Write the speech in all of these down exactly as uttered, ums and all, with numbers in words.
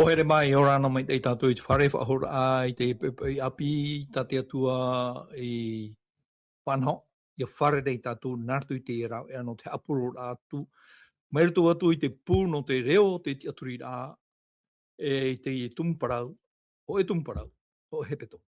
Haere mai, ʻia ora na mai tātou i te fare faʻahoʻiraʻa i te poʻipoʻi ʻāpī, tā te Atua i fānaʻo, ʻia fārerei tātou nā roto i te rāveʻa nō te haʻapurororaʻa atu, mai roto atu i te pū nō te reo o te tiʻaturiraʻa, e i te tumu parau, hōʻē tumu parau, hōʻē hepetoma.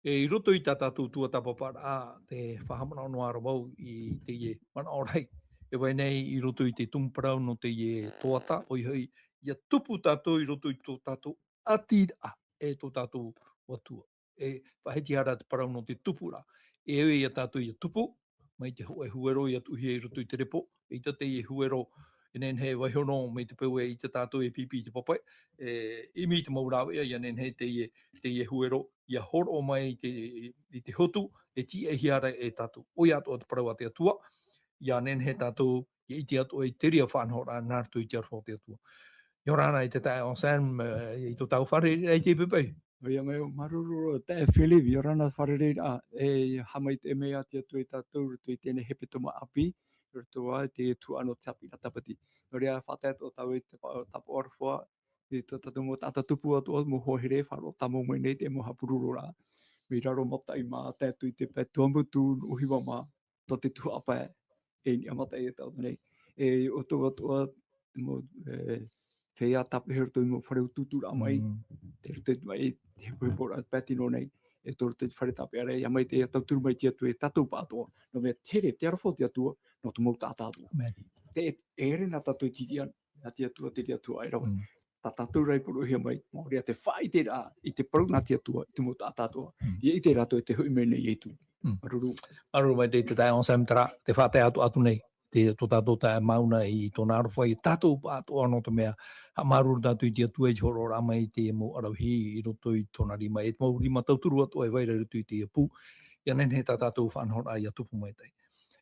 E i roto i tā tātou tuatāpaparaʻa, te faʻahaʻamanaʻo noa ra vau i teie manaʻo rahi. E vai nei i roto i te tumu parau nō teie toata, ʻoia hoʻi, ʻia tupu tātou i roto i tō tātou ʻātīraʻa, e tō tātou Atua. E faʻahitihia ra te parau nō te tupuraʻa. E ʻoia ia tātou ʻia tupu, mai te hōʻē huero ʻia tuʻuhia i roto i te repo, ʻeita teie huero, e nehenehe e vaiiho noa mai te peu e ʻite tātou e pīpī i te pape, e ʻimi i te mau rāveʻa, ʻia nehenehe teie, teie huero, ʻia hōroʻa mai i te, i te hotu, e tīaʻihia ra e tātou. ʻOia atoʻa te parau a te Atua, ʻia nehenehe tātou, ʻia ʻite atoʻa i te reira faʻanahoraʻa nā roto i te aroha o te Atua. ʻIa ora na i te taeaʻe Sam, e, i tō tātou fārereiraʻa i teie poʻipoʻi. ʻOia mai, māuruuru roa, taeaʻe Philip, ʻia ora na fārereiraʻa, e, haʻamaitaʻi mai te Atua ia tātou, roto i teie hepetoma ʻāpī, roto ā i te tuhaʻa nō te haʻapiʻiraʻa Tāpati. Nō reira, faʻatae atoʻa tāua i te pa-, tāpaʻo aroha, i tō tātou mau taʻata tupu atoʻa, mau hoa here, faʻaroʻo tāmau mai nei te mau haʻapurororaʻa. Mai raro mataʻi mā, tae atu i te pae Tuamotu, ʻohipa mā, tō te tuhaʻa pae, e niʻa mataʻi e taʻata nei. E, ʻoutou atoʻa, mau, e, feiā tāpeʻa i roto i mau fare utuuturaʻa mai, Mm. te roto i te mai, te hepoheporaʻa pae tino nei, e tō roto i te fare tāpeʻaraʻa, ʻia maitaʻi ia tauturu mai te Atua ia tātou pāʻatoʻa, nō te mea te here, te aroha o te Atua, nō te mau taʻata atoʻa. Amen. Te, e ʻere na tātou i tītiʻa, nā te Atua, te reira atoʻa e rave. Mm. Tā tātou rā i poroʻihia mai, maori ā te faʻaʻiteraʻa i te parau nā te Atua, i te mau taʻata atoʻa. Mm. ʻIa ʻite rātou e te hoʻi mai nei Ietu. Mm. Māuruuru. Māuruuru maitaʻi te taeaʻe Sam terā, te faʻatae atu, atu nei, te, tō tātou taeaʻe Mauna i tōna aroha ia tātou pāʻatoʻa nō te mea, haʻamāuruuru tātou i te Atua i te hōroʻaraʻa mai i te mau ʻaravihi i roto i tōna rima, e te mau rima tauturu atoʻa e vai ra i roto i teie pū, ʻia nehenehe tā tātou faʻanahoraʻa ʻia tupu maitaʻi.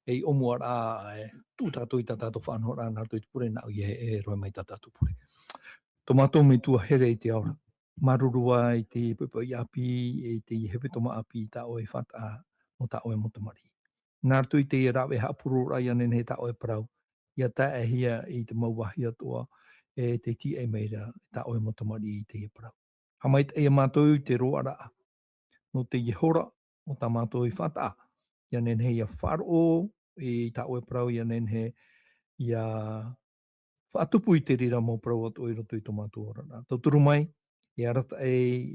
E i ʻōmuaraʻa, e, tuʻu tātou i tā tātou faʻanahoraʻa nā roto i te pure, nā ʻoia e, e roaʻa mai tā tātou pure. Tō mātou Metua here i te ao ra. Māuruuru ā i te poʻipoʻi ʻāpī, i te hepetoma ʻāpī tā ʻoe i faʻataʻa nō tā ʻoe mau tamariʻi. Nā roto i te rāveʻa haʻapurororaʻa ʻia nehenehe tā ʻoe parau, ʻia taeaʻehia i te mau vāhi atoʻa, e te tīaʻi mai ra tā ʻoe mau tamariʻi i teie parau. Haʻamaitaʻi ia mātou i te roaraʻa, nō teie hora, o tā mātou i faʻataʻa, ʻia nehenehe ʻia faʻaroʻo i tā ʻoe parau, ʻia nehenehe ʻia faʻatupu i te reira mau parau atoʻa i roto i tō mātou oraraʻa. Tauturu mai, e arataʻi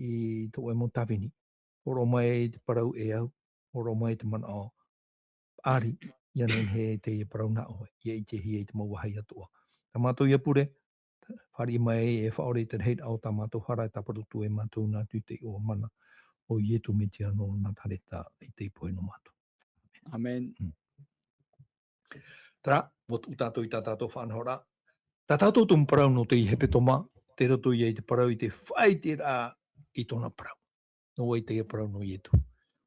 i tō ʻoe mau tāvini. Hōroʻa mai te parau e au, hōroʻa mai te manaʻo paʻari, ʻia nehenehe teie parau nā ʻoe, ʻia ʻitehia i te mau vāhi atoʻa. Tā mātou ia pure, fāriʻi mai e faʻaʻore i te rahiraʻa o tā mātou hara e tāparu atu e mātou nā te iʻoa mana o Ietu Metia nō Nazareta i te pohe nō mātou. Amen. Mm. Terā, ʻua tuʻu tātou i tā tātou faʻanahoraʻa. Tā tātou tumu parau nō te hepetoma, tei roto ia i te parau i te faʻaʻiteraʻa i tōna parau. Nō vai teie parau nō Ietu?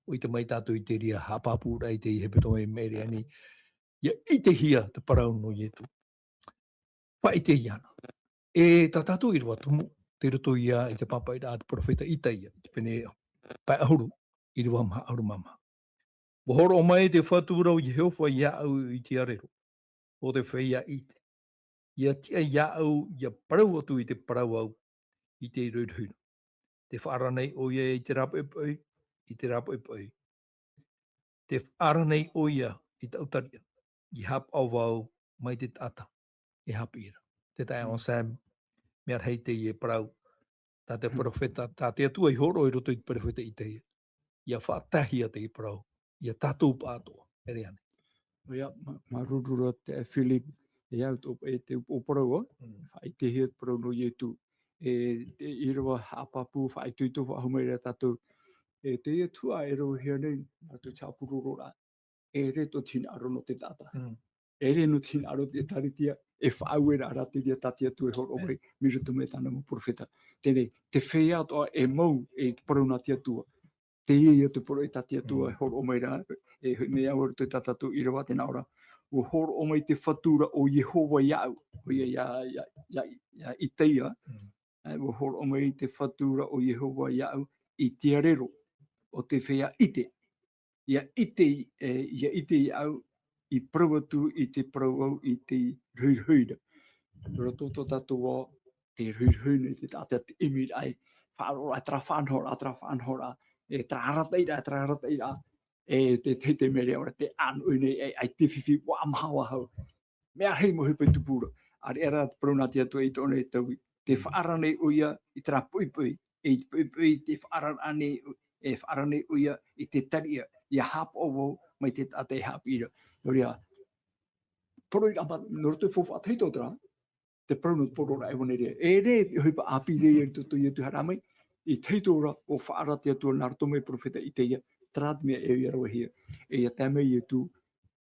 ʻUa ʻite mai tātou i te reira haʻapāpūraʻa i te hepetoma i maʻiri aʻe nei. ʻIa ʻitehia te parau nō Ietu. Faʻaʻite iāna. E tā tātou ʻīrava tumu, tei roto ia i te pāpaʻiraʻa a te perofeta Itaia, i te pene pae ʻahuru, ʻīrava maha ʻahuru mā maha. ʻUa hōroʻa mai te Fatu ra ʻo Iehova iāʻu i te arero, ʻo te feiā ʻite. ʻIa tiʻa iāʻu, ʻia parau atu i te parau au, i te rohirohiraʻa. Tē faʻaara nei ʻoia i te rāpoʻipoʻi, i te rāpoʻipoʻi. Tē faʻaara nei ʻoia i taʻu tariʻa, ʻia haʻapaʻo vau mai te taʻata e haʻapiʻi ra. Te taeaʻe Mm. Sam, mea rahi teie parau, tā te Mm. perofeta, tā te Atua i hōroʻa i roto i te perofeta Itaia. ʻIa faʻataehia teie parau, ia tātou pāʻatoʻa, ʻere ānei? ʻOia, mā-, māuruuru roa taeaʻe Philip, e au tō, e te upoʻo parau, Mm. faʻaʻitehia te parau nō Ietu. E, te ʻīrava haʻapāpū, faʻaitoito, faʻahou mai ra tātou. E teie tuhaʻa e ravehia nei, nā te haʻapurororaʻa. E ʻere tō te hinaʻaro nō te taʻata. Mm. E ʻere nō te hinaʻaro te ʻĒtārētia, e faʻaueraʻa rā te reira tā te Atua e hōroʻa mai, mai roto mai tāna mau perofeta. Teie, te feiā atoʻa e mau, e parau nā te Atua. Teie ia te parau tā te Atua Mm. e hōroʻa mai ra, e hoʻi mai au i roto i tā tātou ʻīrava tē nā ʻō ra. ʻUa hōroʻa mai te Fatu ra ʻo Iehova iāʻu. ʻOia ia, ia, ia, ia Itaia. Mm. E, ʻua hōroʻa mai te Fatu ra ʻo Iehova iāʻu i te arero, ʻo te feiā ʻite. ʻIa ʻite, e, ʻia ʻite iāʻu, i parau atu i te parau au i te rohirohiraʻa. Nō roto tō tātou ao, te ruhiruhi nei te taʻata te ʻimiraʻa, e faʻaroʻo ra, terā faʻanahoraʻa, terā faʻanahoraʻa, e terā arataʻiraʻa, terā arataʻiraʻa, e te, te, te mea reo ra, te ʻānoʻi nei, e, ai te fifi, ʻua maha vau. Mea rahi mau ʻohipa e tupu ra. ʻĀreʻa rā te parau nā te Atua i tō nei tau, te faʻaara nei ʻoia i terā poʻipoʻi, e i te poʻipoʻi, te faʻaara nei, e faʻaara nei ʻoia i te tariʻa, ʻia haʻapaʻo vau mai te taʻata e haʻapiʻi ra. Nō reira, poroʻi ra ma-, nō roto i te faufaʻa tahito terā, te parau nō te poroʻi ra ʻevaneria. E rē, te ʻohipa ʻāpī ra i roto i te Atua haere mai, i tahito ra, ʻua faʻaara te Atua nā roto mai te perofeta Itaia, terā te mea e ʻia ravehia. E ʻia tae mai Ietu,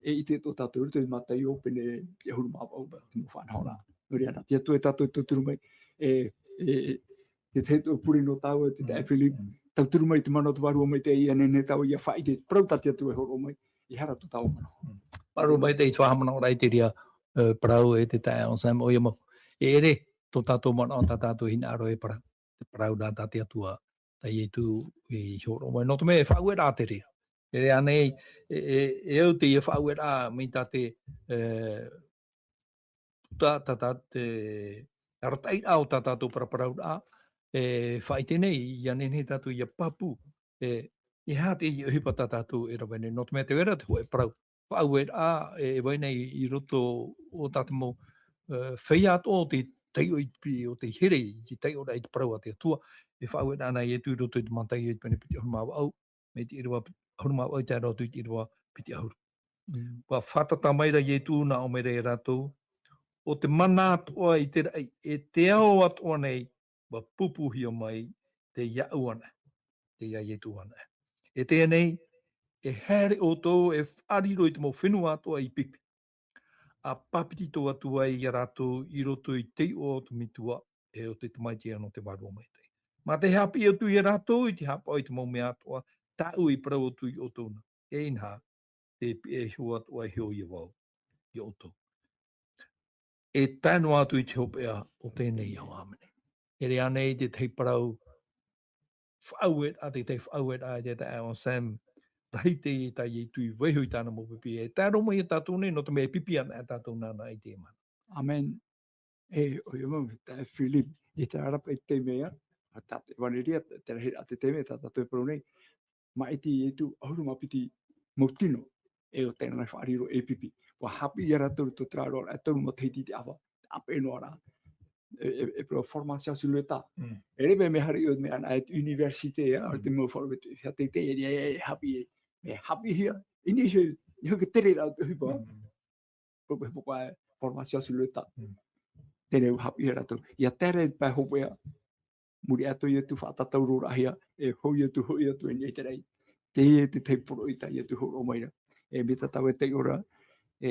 e ʻite atoʻa tātou i roto i Mataio pene piti ʻahuru mā vaʻu, te mau faʻanahoraʻa. Nō reira, nā te Atua e tātou e tauturu mai, e, e, te tahito pure nō tāua, te taeaʻe Philip, tauturu mai te mana o te Vārua Maitaʻi, ʻia nehenehe tāua ʻia faʻaʻite, parau tā te Atua e hōroʻa mai, e aha rā tō tāua manaʻo. Māuruuru maitaʻi i te faʻahamanaʻoraʻa i terā, e, parau e te taeaʻe Sam, ʻoia mau. E ʻere tō tātou manaʻo, tā tātou hinaʻaro e parau, te parau nā tā te Atua, tā Ietu i hōroʻa mai. Nō te mea e faʻaueraʻa te reira. E rave ānei, e, e, e au teie faʻaueraʻa mai tā te, e, tā, tā, tā te arataʻiraʻa o tā tātou paraparauraʻa, e, faʻaʻite nei, ʻia nehenehe tātou ʻia pāpū, e, e aha te ʻohipa tā tātou e rave nei, nō te mea tē vai ra te hōʻē parau faʻaueraʻa, e, e vai nei i roto o tā te mau, e, feiā atoʻa o te taiʻo i te piʻi, o te here i te taiʻoraʻa i te parau a te Atua, e faʻaueraʻa na Ietu i roto i te Mataio i te pene piti ʻahuru mā vaʻu, mai te ʻīrava ʻahuru mā vaʻu tae roa atu i te ʻīrava piti ʻahuru. Mm. ʻUa fātata mai ra Ietu, nā ʻō mai ra ia rātou, ʻo te mana atoʻa i te raʻi, e te ao atoʻa nei, ʻua pūpūhia mai, tei iāʻu anaʻe, tei iā Ietu anaʻe. E teie nei, e haere ʻoutou e faʻariro i te mau fenua atoʻa i pipi, ʻa pāpetito atu ai ia rātou i roto i te iʻoa o te Metua, e o te Tamaiti nō te Vārua Maitaʻi. Mā te haʻapiʻi atu ia rātou i te haʻapaʻo i te mau mea atoʻa, tāʻu i parau atu ia ʻoutou na. E inaha, tē pihaʻi iho atoʻa iho ia vau, ia ʻoutou. E tae noa atu i te hopeʻa o teie nei ao. ʻĀmene. E rave ānei te tahi parau faʻaueraʻa, te tahi faʻaueraʻa, te taeaʻe Sam, rahi teie tā Ietu i vaiiho i tāna mau pipi, e tae roa mai ia tātou nei, nō te mea e pipi anaʻe tātou nāna i teie mahana. ʻĀmene. E, ʻoia mau, taeaʻe Philip, i te arataʻi i te mea, ʻa tā te ʻevaneria, te rahiraʻa te taime, tā tātou e parau nei, maʻiti Ietu, ʻahuru mā piti mau tino, e ʻo tēnā faʻariro e pipi. ʻUa haʻapiʻi ia rātou tō terā roa, e toru matahiti te ʻava, ʻāpeʻe noa rā. E, e, e parau formation sur le tas. Mm. E rave mea haere i ʻō mea ana, e université, ʻa, Mm. te mau faʻaroʻo, e, e, e, e, haʻapiʻi, e, haʻapiʻihia, i niʻa iho, i niʻa iho i te tere rā, te ʻohipa. Mm. Pō, pō, pō, formation sur le tas. Mm. Teie nei haʻapiʻi ia rātou. ʻIa tae ra i te pae hopeʻa, muri atoʻa ia tū faʻatatauroraʻahia, e hoʻi atu, hoʻi atu, e nei te raʻi. Teie te tahi poroʻi tā Ietu i hōroʻa mai ra. E, mai tā tāua e taiʻo ra, e,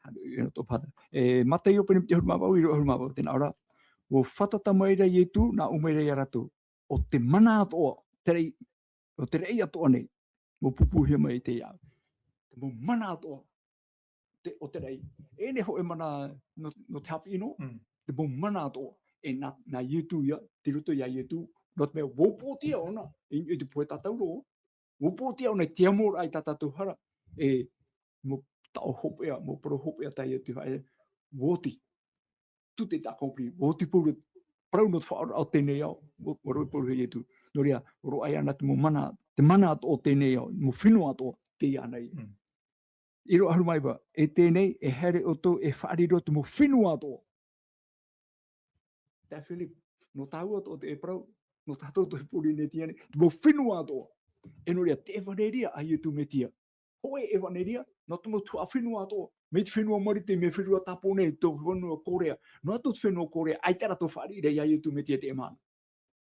haere i ʻō tō pāta. E, Mataio pene piti ʻahuru mā vaʻu, ʻīrava ʻahuru mā vaʻu, tē nā ʻō ra. ʻUa fātata mai ra Ietu, nā ʻō mai ra ia rātou, ʻo te mana atoʻa, te raʻi, ʻo te raʻi atoʻa nei, mau pūpūhia mai i te ao. Te mau mana atoʻa, te, o te raʻi. E nehenehe hōʻē mana nō, nō te haʻapiʻi noa, Mm. te mau mana atoʻa. E nā, nā Ietu ia, tei roto ia Ietu, nō te mea ʻua upoʻotiʻa ʻōna, i, i te pohe tātauro, ʻua upoʻotiʻa ʻōna i te amoraʻa i tā tātou hara, e, mau taʻo hopeʻa, mau parau hopeʻa tā Ietu i faʻaea, ʻua oti. Tout est accompli. ʻUa oti pauroa, parau nō te faʻaora o teie nei ao, ʻua, ʻua roaʻa pauroa e Ietu. Nō reira, roaʻa ana te mau mana, te mana atoʻa o teie nei ao, mau fenua atoʻa, tei iāna ia. Mm. ʻĪrava ʻahuru mā iva, e teie nei, e haere ʻoutou e faʻariro te mau fenua atoʻa. Taeaʻe Philip, nō tāua atoʻa te parau, nō tātou atoʻa i Pōrīnetia nei, te mau fenua atoʻa. E nō reira, te ʻevaneria a Ietu Metia. Hōʻē ʻevaneria, nō te mau tuhaʻa fenua atoʻa. Mai te fenua Marite, mai te fenua Tāpōnē, tō fenua Kōrea. Noa atu te fenua Kōrea, ʻaita rātou faʻariʻi ra ia Ietu Metia teie mahana.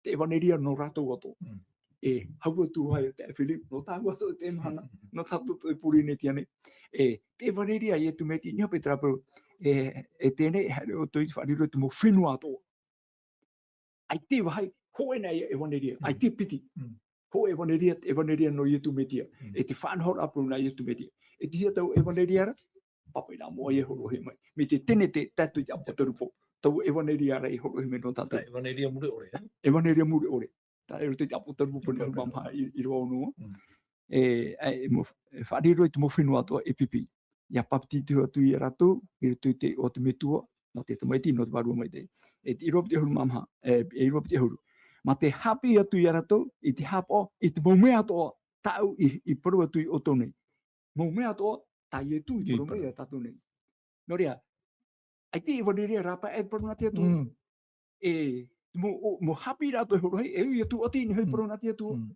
Te ʻevaneria nō rātou atoʻa. Mm. E, hau atu ai, taeaʻe Philip, nō tāua atoʻa teie mahana, nō tātou atoʻa i Pōrīnetia nei. E, te ʻevaneria a Ietu Metia, i niʻa i te parau, e, e teie nei, e haere ʻoutou e faʻariro te mau fenua atoʻa. ʻAita e vāhi, hōʻē nā ia ʻevaneria, Mm. ʻaita e piti. Mm. Hōʻē ʻevaneria, te ʻevaneria nō Ietu Metia. Mm. E te faʻanahoraʻa parau nā Ietu Metia. E te hea taua ʻevaneria ra, pāpaʻi nā moʻa ia e hōroʻahia mai. Mai te Tenete, tae atu i te ʻĀpotarupo. Taua ʻevaneria ra i hōroʻahia mai nō tātou. Tā ʻevaneria mure ʻore, e? ʻEvaneria mure ʻore. Tae roto i te ʻĀpotarupo pene ʻahuru mā maha, ʻī-, ʻīrava ono. Mm. E, e, e mau, e faʻariro i te mau fenua atoʻa e pipi. ʻIa pāpetito atu ia rātou, i roto i te iʻoa o te Metua, nō te tamaiti, nō te vārua maitaʻi. E te ʻīrava piti ʻahuru mā maha, e, e ʻīrava piti ʻahuru. Mā te haʻapiʻi atu ia rātou, i te haʻapaʻo, i te mau mea atoʻa, tāʻu i, i parau atu ia ʻoutou nei. Mau mea atoʻa, tā Ietu i parau mai ia tātou nei. Nō reira, ʻaita e ʻevaneria rāpae e parau nā te Atua. Mm. E, mau, o, mau haʻapiʻiraʻa atoʻa e hōroʻahia, e ui atu ʻati nei hoʻi e parau nā te Atua. Mm.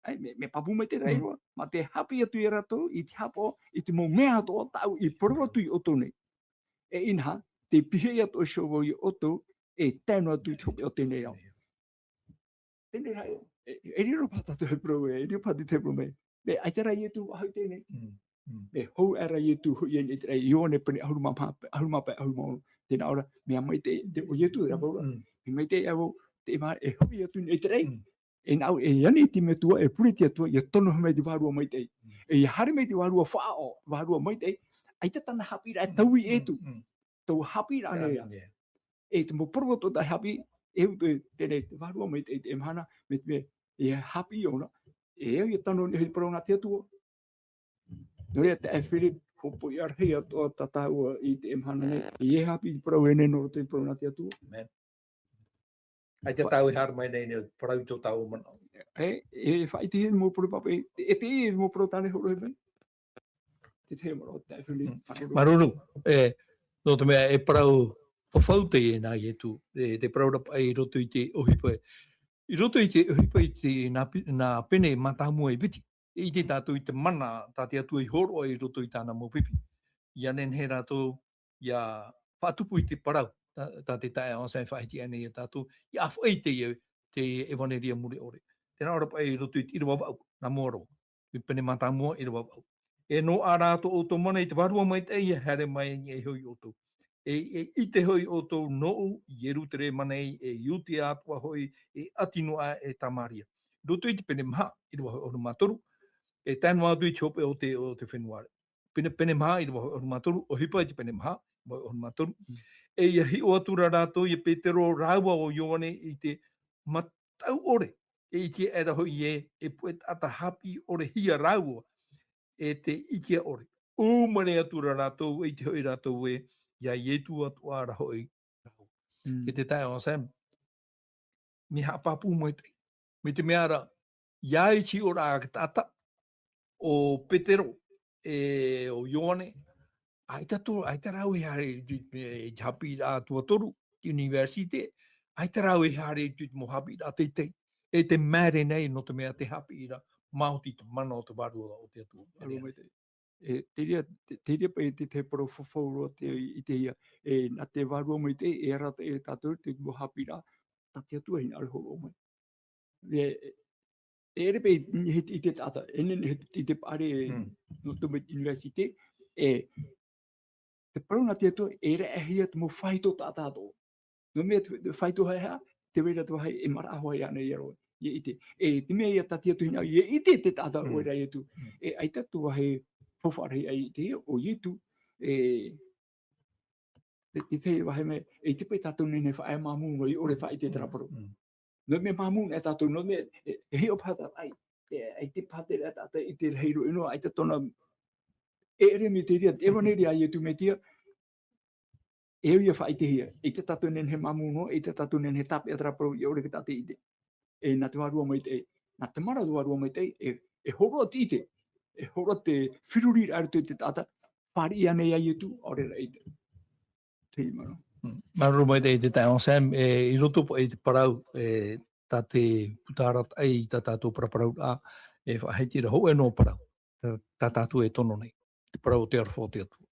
Ai, mea, mea pāpū maitaʻi rā ʻīrava, mā te haʻapiʻi atu ia rātou, i te haʻapaʻo, i te mau mea atoʻa tāʻu i parau atu ia ʻoutou nei. E inaha, tē pihaʻi atu ʻoe Iehova ia ʻoutou, e tae noa atu i te hopeʻa o teie nei ao. Teie nei rā, e, e, e riro paha tātou e parau, e riro paha te parau mai. E, ʻaita rā Ietu i faʻahou i teie nei. Mm, mm. E hou aʻe rā Ietu hoʻi i ʻĪteraʻi, Ioane pene ʻahuru mā pae, ʻahuru mā pae, ʻahuru mā ono. Tē nā ʻō ra, mea maitaʻi te, ʻo Ietu rā paha ra. Mm. Mea maitaʻi au, te mea e hoʻi atu i ʻĪteraʻi. Mm. E nā ʻō, e ani i te Metua, e pure i te Atua, ʻia tono mai te vārua maitaʻi. Mm. E ʻia haere mai te vārua faʻaʻao, vārua maitaʻi, ʻaita tāna haʻapiʻiraʻa e taui ʻē atu. Mm, mm. Taua haʻapiʻiraʻa nei ia. Haʻapiʻiraʻa nei. E te mau parau atoʻa tā e haʻapiʻi, e ʻo te, teie nei, te vārua maitaʻi i teie mahana, mai te mea, e haʻapiʻi ʻōna, e au ʻia tano nei hoʻi i te parau nā te Atua. Nō reira, taeaʻe Philip, hopoiʻa rahi atoʻa tā tāua i teie mahana nei, e haʻapiʻi i te parau ē nei nō roto i te parau nā te Atua. Amen. ʻAita tāua e haere mai nei, nei, parau i tō tāua manaʻo. E, e faʻaʻitehia mau parau pāpaʻi, e, e te, e mau parau tāne hōroʻahia mai. Te tahi manaʻo, taeaʻe Philip. Mm. Māuruuru. Māuruuru, e, nō te mea e parau fafau teie nā Ietu, e, te parau rāpae i roto i te ʻohipa, i roto i te ʻohipa i te nā pi-, nā pene mātāmua e piti. E ʻite tātou i te mana tā te Atua i hōroʻa i roto i tāna mau pipi. ʻIa nehenehe rātou, ʻia faʻatupu i te parau, tā, tā te taeaʻe Anselme e faʻahiti aʻe nei ia tātou, ʻia ʻāfaʻi i te, te ʻevaneria mure ʻore. Tē nā ʻō ra paʻi i roto i te ʻīrava vaʻu, nā mua roa. I pene mātāmua, ʻīrava vaʻu. E noaʻa rā tō ʻoutou mana i te Vārua Maitaʻi, ʻia haere mai i niʻa iho ia ʻoutou. E, e ʻite hoʻi ʻoutou nōʻu i Ierutarema nei, e Iudea atoʻa hoʻi, e ʻati noa aʻe Samaria. Roto i te pene maha, ʻīrava ʻahuru mā toru, e tae noa atu i te hopeʻa o te, o te fenua ra. Pene, pene maha, ʻīrava ʻahuru mā toru, ʻohipa i te pene maha, ʻīrava ʻahuru mā toru. Mm. E ʻia hiʻo atu ra rātou ia Petero rāua ʻo Ioane i te mataʻu ʻore, e ʻite aʻera hoʻi ē, e puʻe taʻata haʻapiʻi ʻore hia rāua, e te ʻite ʻore. ʻUa mare atu ra rātou, e ʻite hoʻi rātou ē, ia Ietu atoʻa ra hoʻi rāua. Mm. E te taeaʻe Anselme, mea haʻapāpū maitaʻi. Mai te mea ra, ʻia ʻite ʻore ā te taʻata, ʻo Petero, e ʻo Ioane, ʻaita tō, ʻaita rāua e haere i te, e te haʻapiʻiraʻa tuatoru, te université, ʻaita rāua e haere i te mau haʻapiʻiraʻa teitei, e te maere nei nō te mea te haʻapiʻiraʻa, maoti te mana o te Vārua o te Atua. Vārua Maitaʻi. E, te reira, te, te reira paʻi te, te parau fafau roa te, i te ia, e, nā te Vārua Maitaʻi, e arataʻi ia tātou, te mau haʻapiʻiraʻa, tā te Atua e hinaʻaro e hōroʻa mai. E, e, e ʻere paʻi, i te, i te taʻata, e nehenehe i te paʻari, mm, nō te mau université, e, te parau nā te Atua, e raʻehia te mau faito taʻata atoʻa. Nō te mea te, te faito haʻehaʻa, tē vai ra te vāhi e maraʻa hoʻi ānei ia roa, ʻia ʻite. E, te mea ia tā te Atua hinaʻaro, ʻia ʻite te taʻata, mm, ʻoia rā Ietu. Mm. E, ʻaita te vāhi faufaʻa rahi ʻaita ʻo Ietu, e, te, te tahi vāhi mea, e ʻite paʻi tātou nehenehe faʻaea māmū, ʻoia ʻore faʻaʻite terā parau. Mm. Nō te mea māmū e tātou, nō te mea, e, e hiʻo paha tātou, ʻaita, e, ʻaita paha te, e, tātou i te rahi roa, ʻino, ʻaita tōna, e ʻere mai te reira, te ʻevaneria a Ietu Metia, e au ia faʻaʻitehia, ʻaita tātou nehenehe māmū noa, ʻaita tātou nehenehe tāpeʻa terā parau, ʻoia ʻore tātou i ʻite. E, nā te Vārua Maitaʻi, nā te mana o te Vārua Maitaʻi, e, e hōroʻa te ʻite, e hōroʻa te feruriraʻa i roto i te taʻata, fāriʻi ānei ia Ietu, ʻaore rā ʻaita. Te manaʻo. Mm. Māuruuru maitaʻi te taeaʻe Anselme, e, i roto paʻi i te parau, e, tā te puta arataʻi i tā tātou paraparauraʻa, e faʻahiti ra hōʻē noa parau, tā, tā tātou e tono nei, te parau o te aroha o te Atua.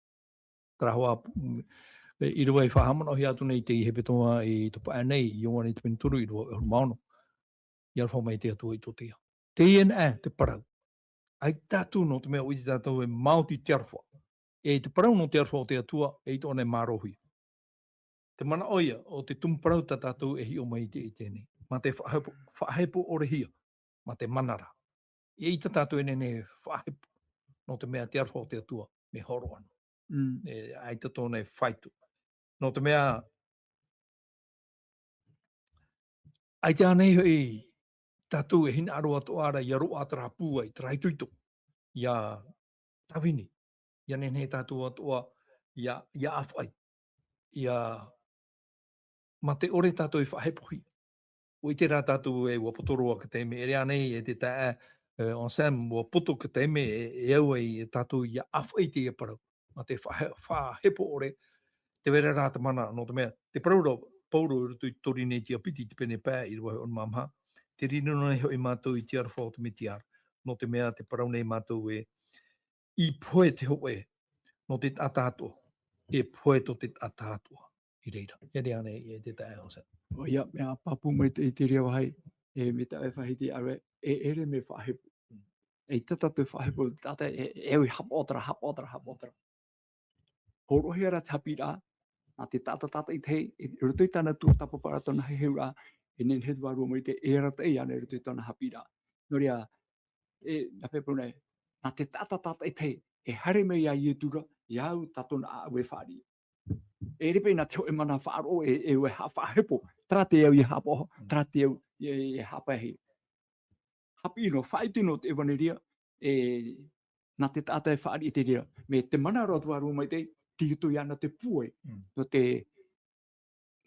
Terā hoʻi, mm, e, ʻīrava i faʻahaʻamanaʻohia atu nei i te hepetoma i topa aʻe nei, Ioane i te pene toru, ʻīrava ʻahuru mā ono. ʻIa aroha mai te Atua i tō te ao. Teie nei te parau. ʻAita tātou nō te mea ʻua ʻite tātou e maoti te aroha. E te parau nō te aroha o te Atua, e ʻaita ʻōna e mārohia. Te manaʻo ia o te tumu parau tā tātou e hiʻo mai i te, i teie nei. Mā te faʻahepo, faʻahepo ʻorehia, mā te mana ra. ʻAita tātou e nehenehe faʻahepo, nō te mea te aroha o te Atua, mea hōroʻa noa. Mm. E, ʻaita tōna e faito. Nō te mea, ʻaita ānei hoʻi tātou e hinaʻaro atoʻa ra ʻia roaʻa terā pūai, terā itoito, ʻia tāvini, ʻia nehenehe tātou atoʻa ʻia, ʻia ʻāfaʻi. ia, mā te ʻore tātou i faʻahepohia. ʻUa ʻite rā tātou e ʻua poto roa ka taime, ʻere ānei e te taeaʻe, e, Anselme, ʻua poto ka taime e, e au ai e tātou ia ʻāfaʻi i teie parau. Mā te faʻahe-, faʻahepo ʻore, tē vai ra rā te mana, nō te mea, te parau ra Pauro i roto i te Korinetia piti i te pene pae, ʻīrava e ono mā maha, tē riro nei hoʻi mātou i te aroha o te Mesia ra, nō te mea tē parau nei mātou ē, i pohe te hōʻē nō te taʻata atoʻa, e pohe tō te taʻata atoʻa i reira. ʻEre ānei e te taeaʻe Anselme? ʻOia, mea pāpū mai te, i te reira vāhi, e, mai te taeaʻe Fahiti, ʻaore, e ʻere mea faʻahepo. Mm. E ʻaita tātou e faʻahepo, taʻata, e, e au i haʻapaʻo terā, haʻapaʻo terā, haʻapaʻo terā. Hōroʻahia rā te haʻapiʻiraʻa, nā te taʻata tātaʻitahi, i roto i tāna tuatāpaparaʻa, tōna heheuraʻa, e nehenehe te Vārua Maitaʻi e arataʻi iāna i roto i tōna haʻapiʻiraʻa. Nō reira, e, nā te peu nei, nā te taʻata tātaʻitahi, e haere mai iā Ietu ra, ia au tā tōna ʻāʻau e fāriʻi. E ʻere paʻi nā te hōʻē mana faʻaroʻo e, e, e haʻa-, faʻahepo, terā te au ia haʻapaʻo, Mm. terā te au ia, ia haʻapaʻohia. Haʻapiʻi noa, faʻaʻite noa te ʻevaneria, e, nā te taʻata e fāriʻi i te reira. Mai te mana ra o te Vārua Maitaʻi, tei roto iāna te pūai, Mm. nō te,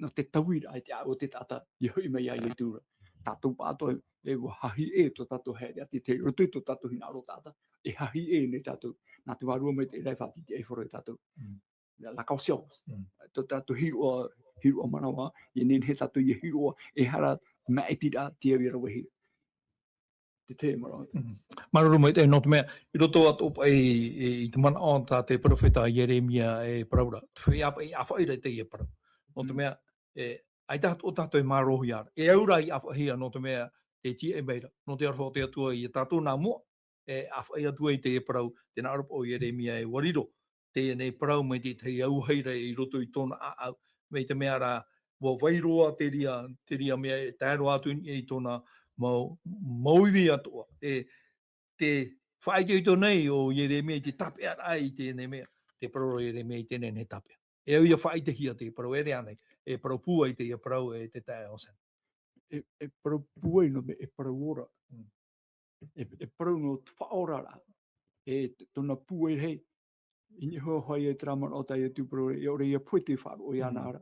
nō te tauiraʻa i te ʻāʻau o te taʻata, ia hoʻi mai iā Ietu ra. Tātou pāʻatoʻa, e ʻua hahi ʻē tō tātou haere atu i te roto i tō tātou hinaʻaro taʻata, e hahi ʻē nei tātou. Nā te Vārua Maitaʻi rā e faʻatītīʻaifaro iā tātou. Mm. La conscience. Mm. Tō tātou hīroʻa, hīroʻa manaʻo, e nehenehe tātou ia hīroʻa, e aha te maʻitiraʻa te au ia ravehia. Te tahi manaʻo. Mm. Māuruuru maitaʻi, nō te mea, i roto atoʻa paʻi i, i te manaʻo tā te peropheta Ieremia e parau ra, te feiā paʻi i ʻāfaʻi ra i teie parau. Nō te Mm. mea, e, ʻaita atoʻa tātou e mārohia ra. E au rā i ʻāfaʻihia, nō te mea, e tīaʻi mai ra. Nō te aroha o te Atua ia tātou nā mua, e ʻāfaʻi atu ai teie parau, tē nā ʻō ra paʻi ʻo Ieremia e ʻua riro teie nei parau mai te tahi auahi ra i roto i tōna ʻāʻau, mai te mea rā, ʻua vai roa te reira, te reira mea e tae roa atu i niʻa i tōna mau, mau ivi atoʻa. E, tē faʻaitoito nei ʻo Ieremia i te tāpeʻaraʻa i teie nei mea, tē parau ra Ieremia i teie nei tāpeʻa. E au ia faʻaʻitehia te parau, ʻere ānei, e parau pūai teie parau e te taeaʻe Anselme. E, e parau pūai nō te mea, e parau ora. Mm. E, e parau nō te faʻaoraraʻa. E t-, tōna pūai rahi, i niʻa iho hoʻi i terā manaʻo tā Ietu parau, e ʻore ia pohe te faʻaroʻo iāna Mm. ra,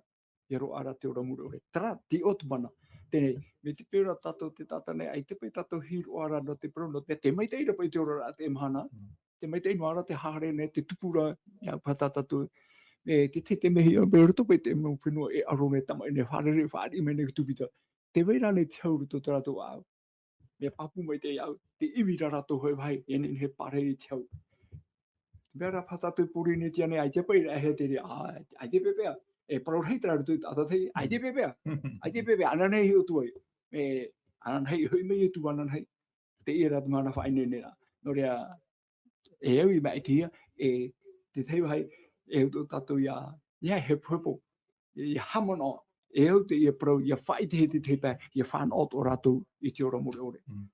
ia roaʻa ra te ora mure ʻore. Terā, te ʻoto mana. Teie nei, mai te peu ra tātou te taʻata nei, ʻaita paʻi tātou hīroʻa ra nō te parau, nō te, te maitaʻi ra paʻi te oraraʻa teie mahana, Mm. te maitaʻi noa ra te haere nei, te tupu ra, ia paha tā tātou. E, te, te, te mea, mai roto paʻi te mau fenua e ʻaro nei, tamaʻi nei, fārerei, fāriʻi mai nei te tupita. Tē vai ra ānei te hau i roto i tō rātou ʻāʻau. Mea pāpū maitaʻi au, tē ʻimi ra rātou hōʻē vāhi, e nehenehe e pārahi i te hau. Mea rā paha tātou i Pōrīnetia nei, ʻaita paʻi rā e te reira, ā, ʻaita pēpea, e parau rahi terā i roto i te taʻata tahi, ʻaita pēpea, ʻaita pēpea, ananahi i hiʻo atu ai. E, ananahi, hoʻi mai Ietu ananahi, teie rā te mahana faʻaineine ra. Nō reira, e au i maʻitihia, e te tahi vāhi, e au tō tātou ia, ia hepohepo, ia haʻamanaʻo, e au teie parau, ia faʻaʻitehia te tahi pae, ia fānaʻo atoʻa rātou i te ora mure ʻore. Mm.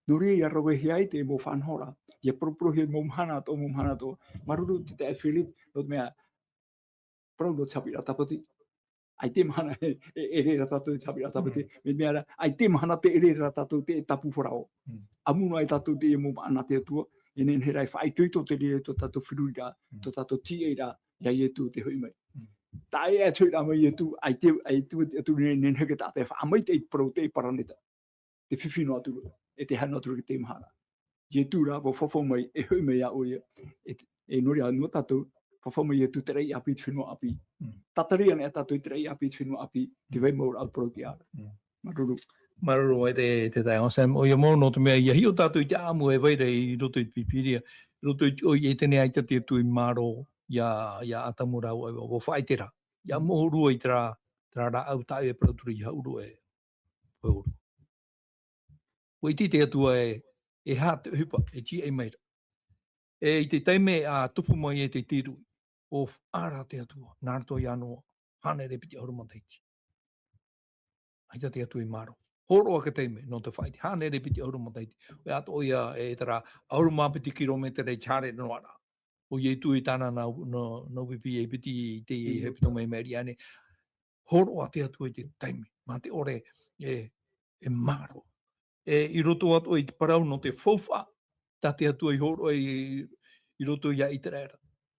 Nō reira, ia ravehia ai te mau faʻanahoraʻa, ia poroporohia mau mahana atoʻa, mau mahana atoʻa. Māuruuru te taeaʻe Philip, nō te mea, parau nō te haʻapiʻiraʻa tāpati. ʻAita e mahana e, e, ʻere ra tātou te haʻapiʻiraʻa tāpati. Mm. Mai te mea ra, ʻaita e mahana tē ʻere ra tātou te tāpū Farao. Mm. ʻAmu noa ai tātou teie mau māʻa nā te Atua, e nehenehe rā e faʻaitoito te reira i tō tātou feruriraʻa, Mm. tō tātou tīaʻiraʻa, ia Ietu tē hoʻi mai. Mm. Tae atu ra mai Ietu, ʻaita, ʻaita, ʻaita, e nehenehe te taʻata e faʻamaitaʻi i te parau o te paraneta. Te fifi noa atu ra, e te aha noa atu ra i teie mahana. Ietu rā, ʻua fafau mai, e hoʻi mai iā ʻoia, e, e nō reira, nō tātou, fafau mai Ietu te raʻi ʻāpī, te fenua ʻāpī. Mm. Tātari ana e tātou i te raʻi ʻāpī, te fenua ʻāpī, te Mm. vai mau ra o te parau tiʻa ra. Mm. Māuruuru. Māuruuru maitaʻi te, te taeaʻe Anselme, ʻoia mau, nō te mea, ʻia hiʻo tātou i te ʻāʻamu e vai ra i roto i te Pīpīria, i roto i te ʻoire, e teie nei ʻaita te Atua i mārō, ia, ia Atamu rāua ʻo Eva, ʻua faʻaʻite ra. Ia Mm. mau ʻōrua i terā, terā rāʻau tāʻu e parau atu ra ia ʻōrua e, ʻōrua. ʻUa ʻite te Atua e, e aha te ʻohipa, e tīaʻi mai ra. E i te taime a tupu mai ai te tīrūʻi, ʻua faʻaara te Atua, nā roto iā Noa, hānere piti ʻahuru matahiti. ʻAita te Atua i mārō. Hōroʻa ka taime, nō te faʻaʻite, hānere piti ʻahuru matahiti. ʻOia atoʻa ia, e terā, ʻahuru mā piti kilometera i te haere noa ra. ʻO Ietu i tāna nā, nā, nā uipi e piti i te, Mm. hepetoma i maʻiri aʻe nei. Hōroʻa te Atua i te taime, mā te ʻore e, e mārō. E, i roto atoʻa i te parau nō te faufaʻa, tā te Atua i hōroʻa i, i roto iā ʻĪteraʻera.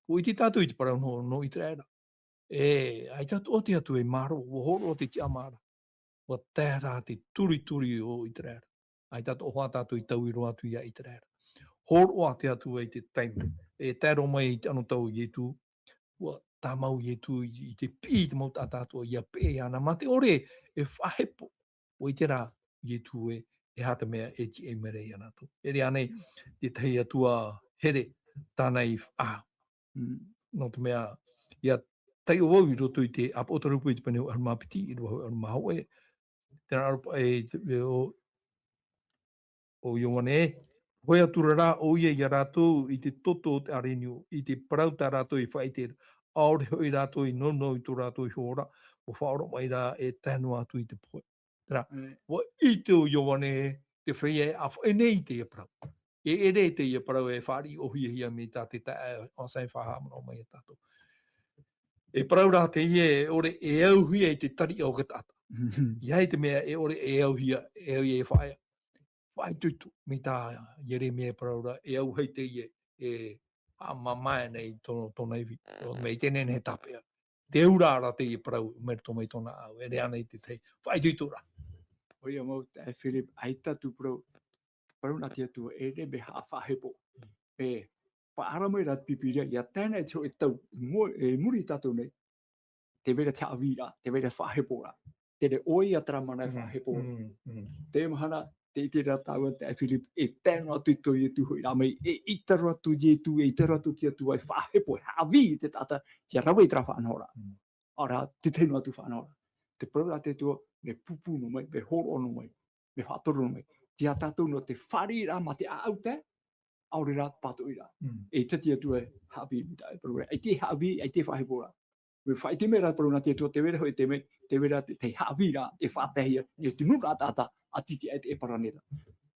ʻUa ʻite tātou i te parau nō, nō ʻĪteraʻera. E, ʻaita atoʻa te Atua e mārō, ʻua hōroʻa te tiʻamāramarama. ʻUa tae rā te turituri o Iteraera. ʻAita atoʻa hoʻi tātou i taui roa atu ia Iteraera. Hōroʻa te Atua i te taime. E tae roa mai i te anotau o Ietu, ʻua tāmau Ietu i, i te piʻi i te mau taʻata atoʻa, ʻia peʻe iāna, mā te ʻore e faʻahepo. ʻUa ʻite rā Ietu ē, e aha te mea e tiʻa mai ra iā rātou. E ʻere ānei te tahi Atua here tāna i faʻa-, mm, nō te mea, ʻia taiʻo vau i roto i te Apotarupo i te pene ʻahuru mā piti, ʻīrava ʻahuru mā hōʻē, tē nā ʻō ra paʻi te, e, ʻo, ʻo Ioane, hōʻē atu ra ʻoia iā rātou i te toto o te ʻārenio, i te parau tā rātou i faʻaʻite ra, ʻaore hoʻi rātou i nounou i tō rātou iho ora, ʻua faʻaora mai rā e tae noa atu i te pohe. Terā, mm, ʻua ʻite ʻo Ioane te feiā e ʻāfaʻi nei i teie parau. E ʻere teie parau e fāriʻi ʻōhiahia mai tā te taeaʻe Anselme e faʻahaʻamanaʻo mai iā tātou. E parau rā teie e ʻore e auhia i te tariʻa o te taʻata. ʻIa ʻite te mea e ʻore e auhia, e auhia e faʻa-, faʻaitoito, mai tā Ieremia e parau ra, e auhia teie e haʻamamae nei tō-, tōna ivi. Mai teie nei tāpeʻa. Te auraʻa teie parau, mai roto mai tōna ʻāʻau, e ʻere ānei te tahi faʻaitoitoraʻa. ʻOia mau, taeaʻe Philip, ʻaita atu parau, parau nā te Atua, e ʻere mea faʻahepo. E, faʻaara mai rā te Pīpīria, ʻia tae nei te hōʻē tau, mo-, e muri tātou nei, tē vai ra te haʻavīraʻa, tē vai ra te faʻaheporaʻa. Terā ʻoia terā mana e faʻahepo. Mm, mm. Te mahana, tē ʻite ra tāua taeaʻe Philip, e tae noa atu i tō Ietu hoʻi rā mai, e ʻite ra atu Ietu, e ʻite ra atu te Atua, e faʻahepo, e haʻavī i te taʻata, ʻia rave i terā faʻanahoraʻa. Mm. ʻAore rā, te tahi noa atu faʻanahoraʻa. Te parau ra te Atua, mea pūpū noa mai, mea hōroʻa noa mai, mea faʻatoro noa mai. Te aha tātou nō te fāriʻiraʻa mā te ʻāʻau tae, ʻaore rā te pātoʻiraʻa. Mm. E ʻite te Atua e haʻavī, mai tā e parau ra. ʻAita e haʻavī, ʻaita e faʻaheporaʻa. Mea faʻaʻite mai rā parau nā te Atua, tē vai ra hoʻi te mea, tē vai ra te, te haʻavīraʻa, e faʻataehia, e te nūnaʻa taʻata, ʻati te, e, e parau nei rā.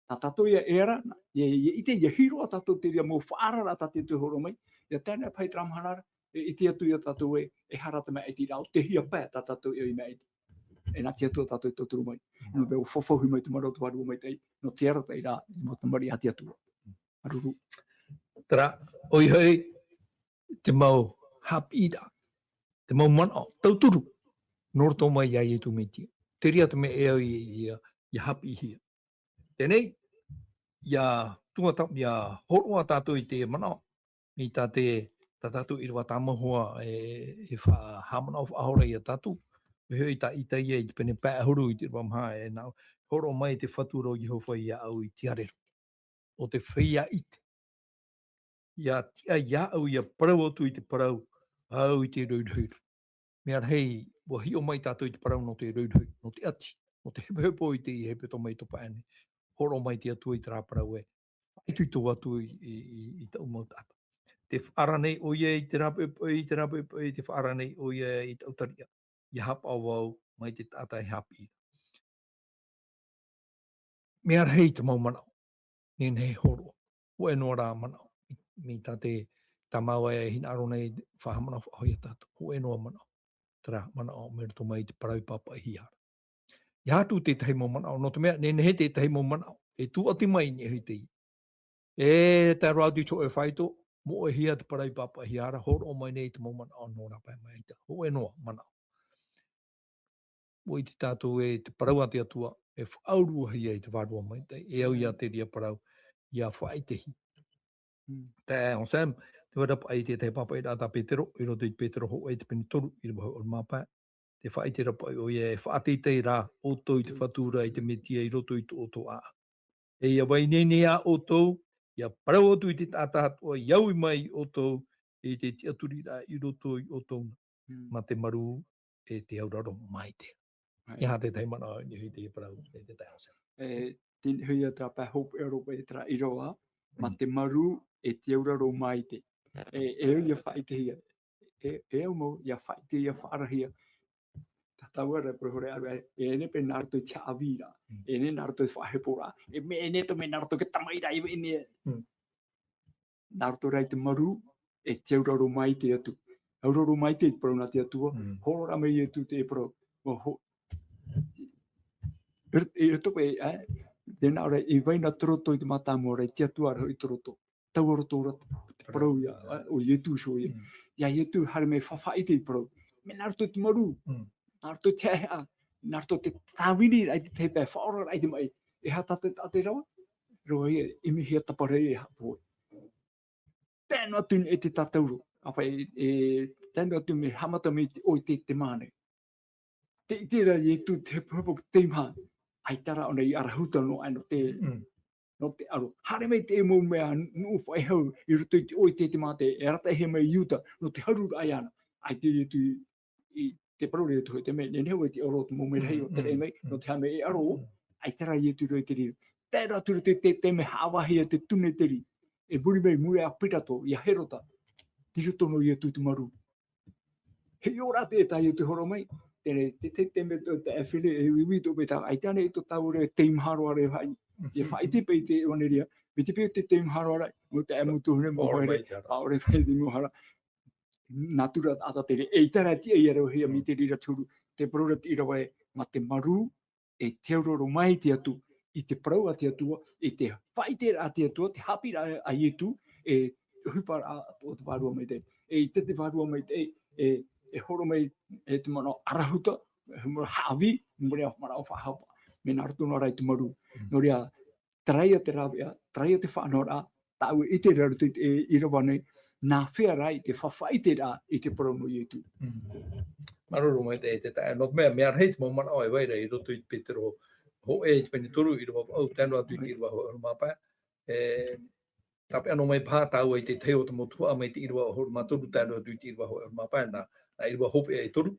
Tā tātou ïa e ara, ʻia, ʻia ʻite, ʻia hiroʻa tātou te reira mau faʻaararaʻa tā te Atua e hōroʻa mai, ʻia tae noa paʻi terā mahana ra, e ʻite atu ïa tātou ē, e aha rā te mea ʻaitiraʻa, ʻo tei hea paʻi tā tātou e ʻoi mea ʻaiti. E nā te Atua tātou e tauturu mai. Nō te mea ʻua fafauhi mai te marauturu Vārua Maitaʻi, nō te arataʻi ra, mau tamariʻi a te Atua. Māuruuru. Terā, ʻoia hoʻi, te mau haʻapiʻiraʻa, te mau manaʻo, tauturu, nō roto mai iā Ietu Metia. Te reira te mea e au ʻia, ʻia, ʻia haʻapiʻihia. Teie nei, ʻia tuatāpapa, ʻia hōroʻa tātou i te manaʻo, i tā te, tā tātou ʻīrava tāmau hoʻi e, e faʻa-, haʻamanaʻo faʻahou ra iā tātou, ʻoia hoʻi tā Isaia i te pene pae ʻahuru i te ʻīrava maha e nā, hōroʻa mai te Fatu ra ʻo Iehova iāʻu i te ʻāreru. ʻO te feiā ʻite. ʻIa tiʻa iāʻu ʻia parau atu i te parau, ʻaita e rohirohi ra. Mea rahi, ʻua hiʻo mai tātou i te parau nō te rohirohi, nō te ʻati, nō te hepohepo i te hepetoma i tō paʻi nei. Hōroʻa mai te Atua i terā parau ē, faʻaitoito atu i, i, i, i tāʻu mau taʻata. Tē faʻaara nei ʻoia i terā poʻipoʻi, i terā poʻipoʻi, tē faʻaara nei ʻoia i tāʻu tariʻa. ʻIa haʻapaʻo vau mai te taʻata e haʻapiʻi. Mea rahi te mau manaʻo, nehenehe e hōroʻa. Hōʻē noa rā manaʻo, mai tā te, tā māua e hinaʻaro nei, faʻahaʻamanaʻo faʻahou iā tātou. Hōʻē noa manaʻo, terā manaʻo mai roto mai i te parau i pāpaʻihia ra. ʻIa haere atu te tahi mau manaʻo, nō te mea, nehenehe te tahi mau manaʻo, e tūʻati mai i niʻa iho i teie. E tae roa atu i te hōʻē faito, moʻehia te parau i pāpaʻihia ra, hōroʻa mai nei te mau manaʻo nō rāpae mai ʻaita. Hōʻē noa manaʻo. ʻUa ʻite tātou ē te parau a te Atua, e faʻauruahia i te Vārua Maitaʻi, e au ïa te reira parau, ʻia faʻaʻitehia. Mm. Taeaʻe Anselme, tē vai ra paʻi te tahi pāpaʻiraʻa tā Petero, i roto i Petero hōʻē i te pene toru, ʻīrava ʻahuru mā pae. Tē faʻaʻite ra paʻi ʻoia, e faʻateitei rā ʻoutou i te Fatu ra, i te Metia i roto i tō ʻoutou ʻāʻau. E ʻia vai ineine ā ʻoutou, ʻia parau atu i te taʻata atoʻa, ʻia ui mai ʻoutou i te tiʻaturiraʻa i roto ia ʻoutou na. Mm. Mā te marū e te auraro maitaʻi. ʻAe. E aha te tahi manaʻo i niʻa i teie parau, e te taeaʻe Anselme? E, tei niʻa iho ia terā pae hopeʻa roa paʻi terā ʻīrava, mā Mm. te marū e te auraro maitaʻi. E, e au ʻia faʻaʻitehia, e, e au mau, ʻia faʻaʻite, ʻia faʻaarahia. Tā tāua ra e parau hore ʻāvae, e nehenehe paʻi nā roto i te haʻavīraʻa, Mm. e nehenehe nā roto i te faʻaheporaʻa, e nehenehe atoʻa nā roto i te tamaʻiraʻa, e nehenehe. Mm. Nā roto rā i te marū, e te auraro maitaʻi atu. Auraro maitaʻi te parau nā te Atua, Mm. hōroʻa mai Ietu te parau. Ua ho-, e, e roto paʻi, e, tē nā ʻō ra, e vai nā tō roto i te mātāmua ra, e te Atua ra hoʻi tō roto. Taua roto ra te parau ia, e, ʻo Ietu iho ïa. Mm. Ia Ietu haere mai faʻaʻite i te parau. mea nā roto i te marū, nā roto i te haʻehaʻa, nā roto i te tāvini, ʻaita te tahi pae faʻaoraraʻa i te maʻi. E aha tā te, tā te rave? Roa ia, ʻimihia taparahi e haʻapohe. Tae noa atu i te tātauro, ā, e, e, tae noa atu mea haʻamata mai te ʻoe i te, te mā nei. Te, te ʻite ra Ietu te hepohepo teimaha, ʻaita rā ʻōna i ʻarahuta noa aʻe nō te, nō te aro. Haere mai te mau mea nuʻu faʻehau i roto i te ʻoe i te, te mā te, e arataʻihia mai Iuta, nō te haruraʻa iāna. ʻAita Ietu i te parau ra Ietu hoʻi te mea, nehenehe ʻoe te aro te mau mea rahi o te raʻi mai, nō te aha mea e aro, ʻaita rā Ietu roa i te reira. Tae roa atu i roto i te, te mea haʻavāhia te tune teri. E muri mai, muri a Pirato, ia Herota. Tei roto nō Ietu te marū. He ora te, tā Ietu horo mai, te, te, te, te mea tō, te ʻāfene, e uiui tō mea tā, ʻaita nei tō tāua ra, teimaha roa ra, ia faʻaʻite paʻi te ʻevaneria, mai te peu te teimaha roa ra, mau te ʻāmutu hune, mau haere, ʻaore mai te mau hara. Nā tura taʻata tere, ʻaita rā tiʻa ia rauhia mai te reira te huru, te parau ra te ʻīrava ē, mā te marū, e te auraro maitaʻi atu i te parau a te Atua, i te faʻaʻiteraʻa a te Atua, te haʻapiʻiraʻa a Ietu, e ʻohiparaʻa o te Vārua Maitaʻi. E ʻaita te Vārua Maitaʻi, e, e horo mai, e te manaʻo ʻarahuta, e manaʻo haʻavī, manaʻo, manaʻo faʻahapa, mea nā roto noa ra i te marū. Nō reira, terā ia te rāveʻa, terā ia te faʻanahoraʻa, tāʻu e ʻite ra i roto i te, e, ʻīrava nei, nā hea rā i te faʻaʻiteraʻa i te parau nō Ietu. Māuruuru maitaʻi te taeaʻe, nō te mea, mea rahi te mau manaʻo e vai ra i roto i te Petero hōʻē i te pene toru, ʻīrava vaʻu, tae noa atu i te ʻīrava hōʻē ʻahuru mā pae. E, tāpeʻa noa mai paha tāua i te tahi o te mau tuhaʻa mai te ʻīrava ʻahuru mā toru, tae noa atu i te ʻīrava hōʻē ʻahuru mā pae, nā, nā ʻīrava hopeʻa e toru.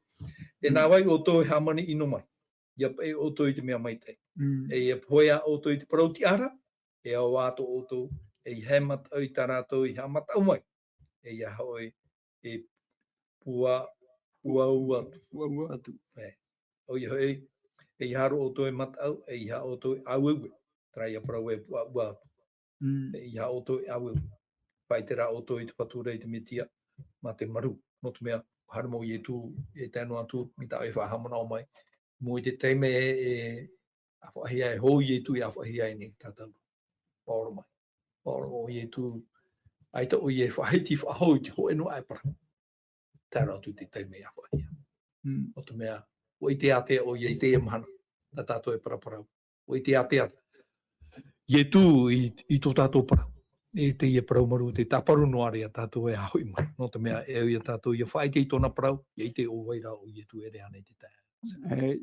E nā vai ʻoutou e hāmani ʻino mai? ʻIa paʻi ʻoutou i te mea maitaʻi. E ʻia pohe ā ʻoutou i te parau tiʻa ra, e ao ā tō ʻoutou, e ʻeiaha e mataʻu i tā rātou i haʻamataʻu mai, e ʻeiaha hoʻi e pua-, puaʻua atu. Puaʻua atu. E, ʻoia hoʻi, e ʻeiaha roa ʻoutou e mataʻu, e ʻeiaha ʻoutou e ʻāueue, terā ia parau e puaʻua atu. E ʻeiaha ʻoutou e ʻāueue. Faʻaʻite rā ʻoutou i te Fatu ra, i te Metia, mā te marū. Nō te mea, haere mau Ietu, e tae noa atu, mai tā ʻoe e faʻahaʻamanaʻo mai. Mai te taime e, e ʻāfaʻihia, e hou Ietu e ʻāfaʻihia ai nei tātou. Paoro mai. Paoro ʻo Ietu, ʻaita ʻoia e faʻahiti faʻahou i te hōʻē noa aʻe parau. Tae roa atu i te taime e ʻāfaʻihia. Nō te mea, ʻua ʻite ātea ʻoia i teie mahana, tā tātou e paraparau. ʻUa ʻite ātea Ietu i, i tō tātou parau. E teie parau marū, te tāparu noa ra ia tātou e haʻahoʻi mai. Nō te mea, e au ia tātou ʻia faʻaʻite i tōna parau, ʻia ʻite ʻo vai rā ʻo Ietu e ʻere ānei te taeaʻe. E,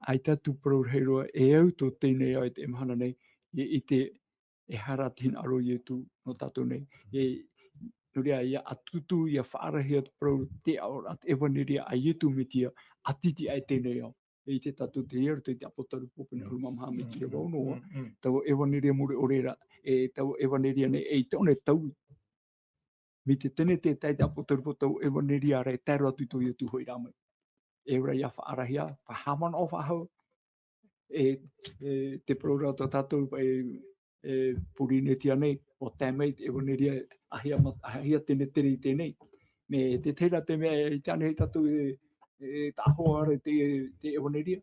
ʻaita atu parau rahi roa, e au tō teie nei ao i teie mahana nei, ʻia ʻite e aha rā te hinaʻaro o Ietu nō tātou nei. E, nō reira, ʻia ʻatuʻatu, ʻia faʻaarahia te parau, te aʻoraʻa, te ʻevaneria a Ietu Metia, ʻātītī aʻe i teie nei ao. E ʻite tātou te reira i roto i te Apotarupo pene ʻahuru mā maha mai te ʻīrava ono, taua ʻevaneria mure ʻore ra, e taua ʻevaneria nei, e ʻaita ʻōna e taui. Mai te tenete e tae i te Apotarupo, taua ʻevaneria ra e tae roa atu i tō Ietu hoʻiraʻa mai. E ora ʻia faʻaarahia, faʻahaʻamanaʻo faʻahou, e, e te parau ra tō tātou, e, e Porinetia nei, ʻua tae mai te ʻevaneria, ʻahia ma-, ʻahia tenetere i teie nei. Mai te tahi ra te mea e ʻite ānei tātou e, e taʻahoa ra te, te ʻevaneria.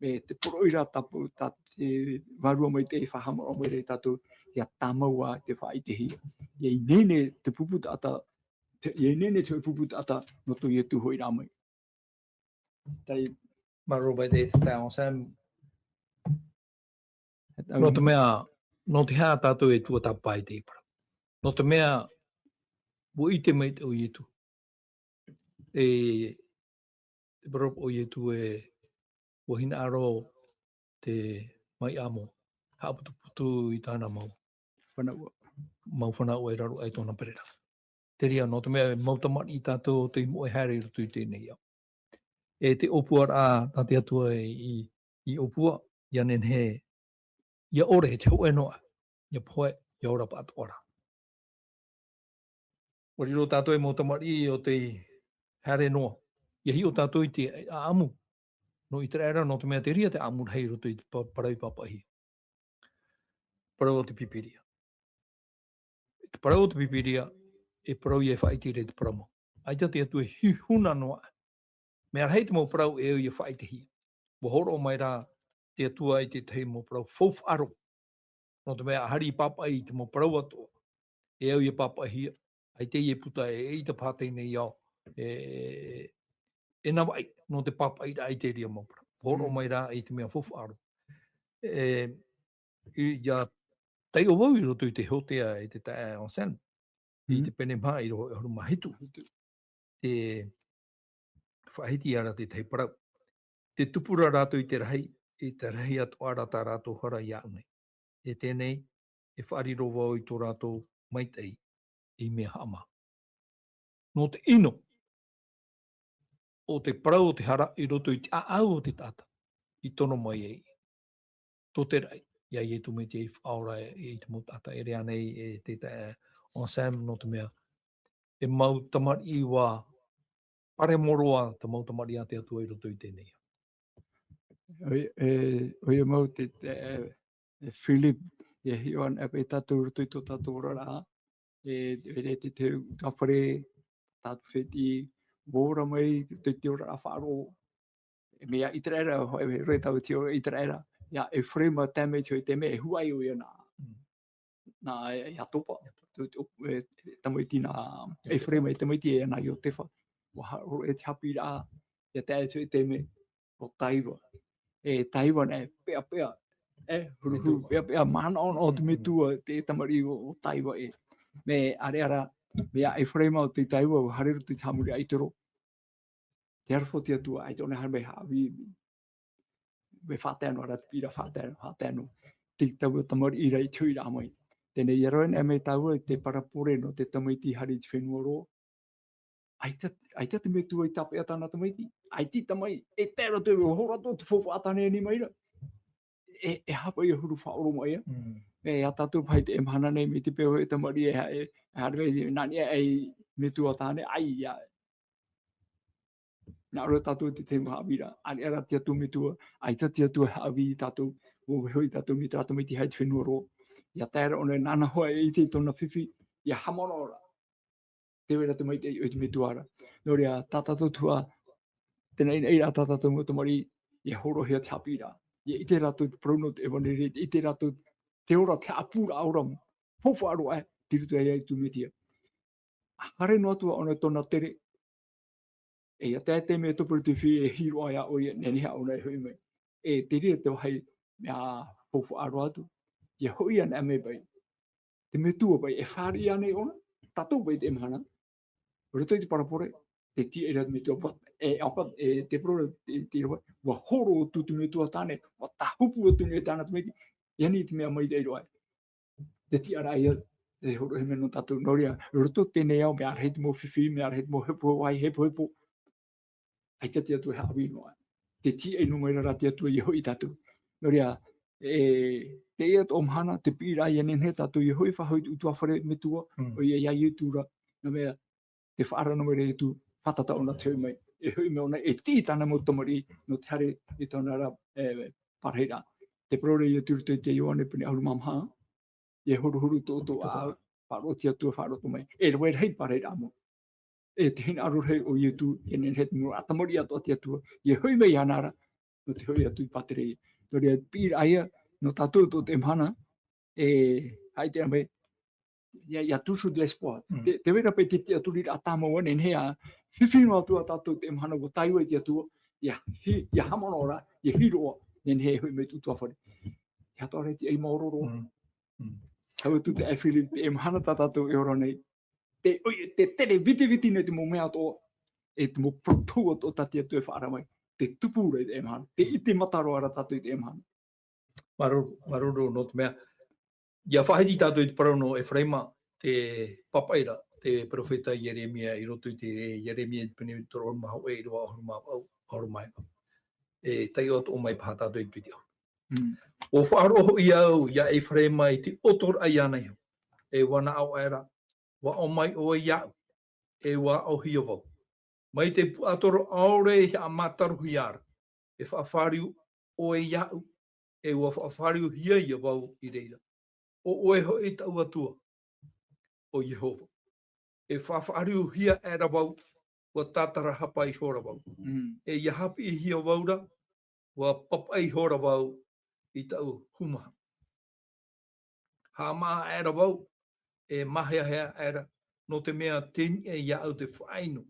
Mai te poroʻi ra tā, tā te Vārua Maitaʻi e faʻahaʻamanaʻo mai ra ia tātou, ʻia tāmau ā te faʻaʻitehia. ʻIa ineine te pupu taʻata, te, ʻia ineine te pupu taʻata nō tō Ietu hoʻiraʻa mai. Tei. Māuruuru maitaʻi te taeaʻe Sam. Nō te mea, nō te aha tātou e tuatāpapa i teie parau? Nō te mea, ʻua ʻite maitaʻi ʻo Ietu. E, te parau o Ietu e, ʻua hinaʻaro te Maiamoa, haʻaputuputu i tāna mau. Fānaʻoraʻa. Mau fānaʻoraʻa i raro aʻe i tōna pererā. Te reira, nō te mea, mau tamariʻi tātou tei moʻe haere i roto i teie nei ao. E te ʻōpuaraʻa, tā te Atua i, i ʻōpua, ʻia nehenehe, ʻia ʻore te hōʻē noa, ʻia pohe, ʻia ora paʻatoʻa ra. ʻUa riro tātou e mau tamariʻi ʻo tei haere noa. ʻIa hiʻo tātou i te ʻāʻamu nō ʻĪteraʻera, nō te mea te reira te ʻāʻamu rahi i roto i te pa-, parau i pāpaʻihia. Parau o te Pīpīria. Te parau o te Pīpīria, e parau ia e faʻaʻite i te parau mau. ʻAita te Atua e hihuna noa. Mea rahi te mau parau e au ia faʻaʻitehia. ʻUa hōroʻa mai rā te Atua i te tahi mau parau faufaʻa roa. Nō te mea, ʻa haere i pāpaʻi i te mau parau atoʻa, e au ia pāpaʻihia, ʻaita e puta e, e ʻaita paha teie nei ao, e, e navaʻi nō te pāpaʻiraʻa i te reira mau parau. Hōroʻa mai rā i te mea faufaʻa roa. E, i, ia taiʻo vau i roto i te hōtea e te taeaʻe Anselme, i te pene maha ʻīrava hōʻē ʻahuru mā hitu. Te faʻahiti ia rā te tahi parau. Te tupu ra rātou i te rahi, i te rahi atoʻa rā tā rātou hara iāʻu nei. E teie nei, e faʻariro vau i tō rātou maitaʻi i mea haʻamā. Nō te ʻino o te parau o te hara i roto i te ʻāʻau o te taʻata i tono mai ai. Tō te raʻi, ia Ietu Metia i faʻaora i te mau taʻata ʻere ānei e te taeaʻe Anselme, nō te mea, e mau tamariʻi ua paremo roa te mau tamariʻi a te Atua i roto i teie nei. ʻOia, e, ʻoia mau te, te, e, e Philip, e hiʻo ana e tātou i roto i tō tātou oraraʻa, e, e te, te, te, tā fare, tātou fētiʻi, ua ora mai, te, te oraraʻa faʻaroʻo, e mea ʻĪteraʻera, e, e roe tāua te ora ʻĪteraʻera, ia Ephraim, tae mai te hōʻē taime, e huaʻi ʻoia nā, nā, e, Iatopa, te, te, e, tamaiti nā, Ephraim, e tamaiti e nā Iotefa, ua ha-, ora e te haʻapiʻiraʻa, ia tae te hōʻē taime, ʻo Taiva. E Taiva nei, peʻapeʻa, e, huruhuru, peʻapeʻa, manaʻonaʻo te metua, te tamariʻi ʻo, ʻo Taiva e. Mea ʻāreʻa rā, mea Ephraim ʻo te Taiva, ua haere roto i te haʻamori a ʻĪtero. Te aroha o te Atua, ʻaita ʻōna haere mai haʻavī. Mea faʻatae noa rā te piʻiraʻa, faʻatae, faʻatae noa. Te taua tamariʻi ra i te hoʻiraʻa mai. Teie nei, ʻia roaʻa mai tāua i te parabole nō te tamaiti haere i te fenua roa. ʻAita, ʻaita te metua i tāpeʻa tāna tamaiti. ʻAita i tamaʻi, e tae roa atu, e hōroʻa atu te faufaʻa tāne e ani mai ra. E, e haʻapaʻo ʻia huru faʻaoromaʻi ïa. Mm. E, ia tātou paʻi i teie mahana nei, mai te peu e tamariʻi e, e, e haere mai, nā niʻa i metua tāne, ʻaita. Nā ʻō ra tātou i te tahi mau haʻavīraʻa, ʻāreʻa rā te Atua metua, ʻaita te Atua e haʻavī ia tātou, ʻua vaiiho ia tātou mai terā tamaiti haere i te fenua roa. ʻIa tae ra ʻōna, nāna hoʻi e ʻite i tōna fifi, ʻia haʻamanaʻo ra. Tē vai ra te maitaʻi o te metua ra. Nō reira, tā tātou tuhaʻa, te naʻinaʻiraʻa tā tātou mau tamariʻi, ʻia hōroʻahia te haʻapiʻiraʻa. ʻIa ʻite rātou te parau nō te ʻevaneria, ʻia ʻite rātou te ora, te haʻapūraʻa ora, faufaʻa roa, e, tei roto ia Ietu Metia. Haere noa atu ā ʻōna i tōna tere, e ʻia tae te mea e topa i te fifi, e hiʻo roa ia ʻoia, nehenehe ʻōna e hoʻi mai. E te reira te vāhi mea faufaʻa roa atu, ʻia hoʻi anaʻe mai paʻi te metua paʻi, e fāriʻi ānei ʻōna, tātou paʻi i teie mahana, roto i te parabole, te tīaʻi ra te metua, ʻua, e, ʻaita, e, te parabole, te, te, ʻua horo atu te metua tāne, ʻua tāhupu atu nei tāna tamaiti, e ani i te mea maitaʻi roa. Te tiʻaraʻa ïa, e hōroʻahia mai nō tātou. Nō reira, roto i teie nei ao, mea rahi te mau fifi, mea rahi te mau hepohepo, vāhi hepohepo. ʻAita te Atua e haʻavī noa. Tē tīaʻi noa mai ra te Atua ʻia hoʻi tātou. Nō reira, e, teie atoʻa mahana, te piʻiraʻa ïa nehenehe tātou ʻia hoʻi faʻahou i te ʻutuāfare metua, Mm. ʻoia ia Ietu ra. Nō te mea, tē faʻaara noa mai ra Ietu, fātata ʻōna te hoʻi mai. E hoʻi mai ʻōna, e tiʻi tāna mau tamariʻi, nō te haere i tāna ra, e, pārahiraʻa. Te parau ra Ietu i roto i te Ioane pene ʻahuru mā maha, ʻia huru tō, tō, Tō, tō. ʻāʻau, faʻaroʻo i te Atua, faʻaroʻo mai. E rave rahi te pārahiraʻa mau. E te hinaʻaro rahi o Ietu, e nehenehe te mau tamariʻi atoʻa a te Atua, ʻia hoʻi mai iāna ra, nō te hoʻi atu i te pātireia. Nō reira, piʻiraʻa ïa, nō tātou i teie mahana, e, haʻaʻite mai, il y a, il y a toujours de l'espoir. Mm. Tē, tē vai ra paʻi te, te tiʻaturiraʻa tāmau ā, nehenehe ā, fifi noa atu ā tātou i teie mahana, ʻua tāiva i te Atua, ʻia hi-, ʻia haʻamanaʻo ra, ʻia hiʻo roa, nehenehe e hoʻi mai te ʻutuāfare. E atoʻa ra te tiʻa maoro roa. Mm. Mm. Hau atu te ʻāfiri, teie mahana tā tātou e ora nei. Te, ʻoia, tē tere vitiviti nei te mau mea atoʻa, e te mau parau atoʻa tā te Atua e faʻaara mai. Tē tupu ra i teie mahana. Tē ʻite mata roa ra tātou i teie mahana. Māuruuru, māuruuru nō te mea. ʻIa faʻahiti tātou i te parau nō Ephraim, te pāpaʻi ra, te peropheta Ieremia i roto i te Ieremia i te pene toru ʻahuru mā hōʻē, ʻīrava ʻahuru mā vaʻu, ʻahuru mā iva. E taiʻo atoʻa mai paha tātou i te piti ʻahuru. Mm. ʻUa faʻaroʻo hoʻi au ia Ephraim i te ʻoto raʻa iāna iho. E ʻua naʻo aʻera, ʻua ʻō mai ʻoe iāʻu, e ʻua aʻohia vau. Mai te puaʻatoro ʻaore i haʻamātarohia ra, e faʻafāriu ʻoe iāʻu, e ʻua faʻafāriuhia ïa vau i reira. ʻO ʻoe hoʻi taʻu Atua, ʻo Iehova. E faʻafāriuhia aʻera vau, ʻua tātarahapa ihora vau. Mm. E ʻia haʻapiʻihia vau ra, ʻua pāpaʻi ihora vau i taʻu hūmaha. Haʻamā aʻera vau, e māheahea aʻera, nō te mea tē niʻa iāʻu te faʻaʻino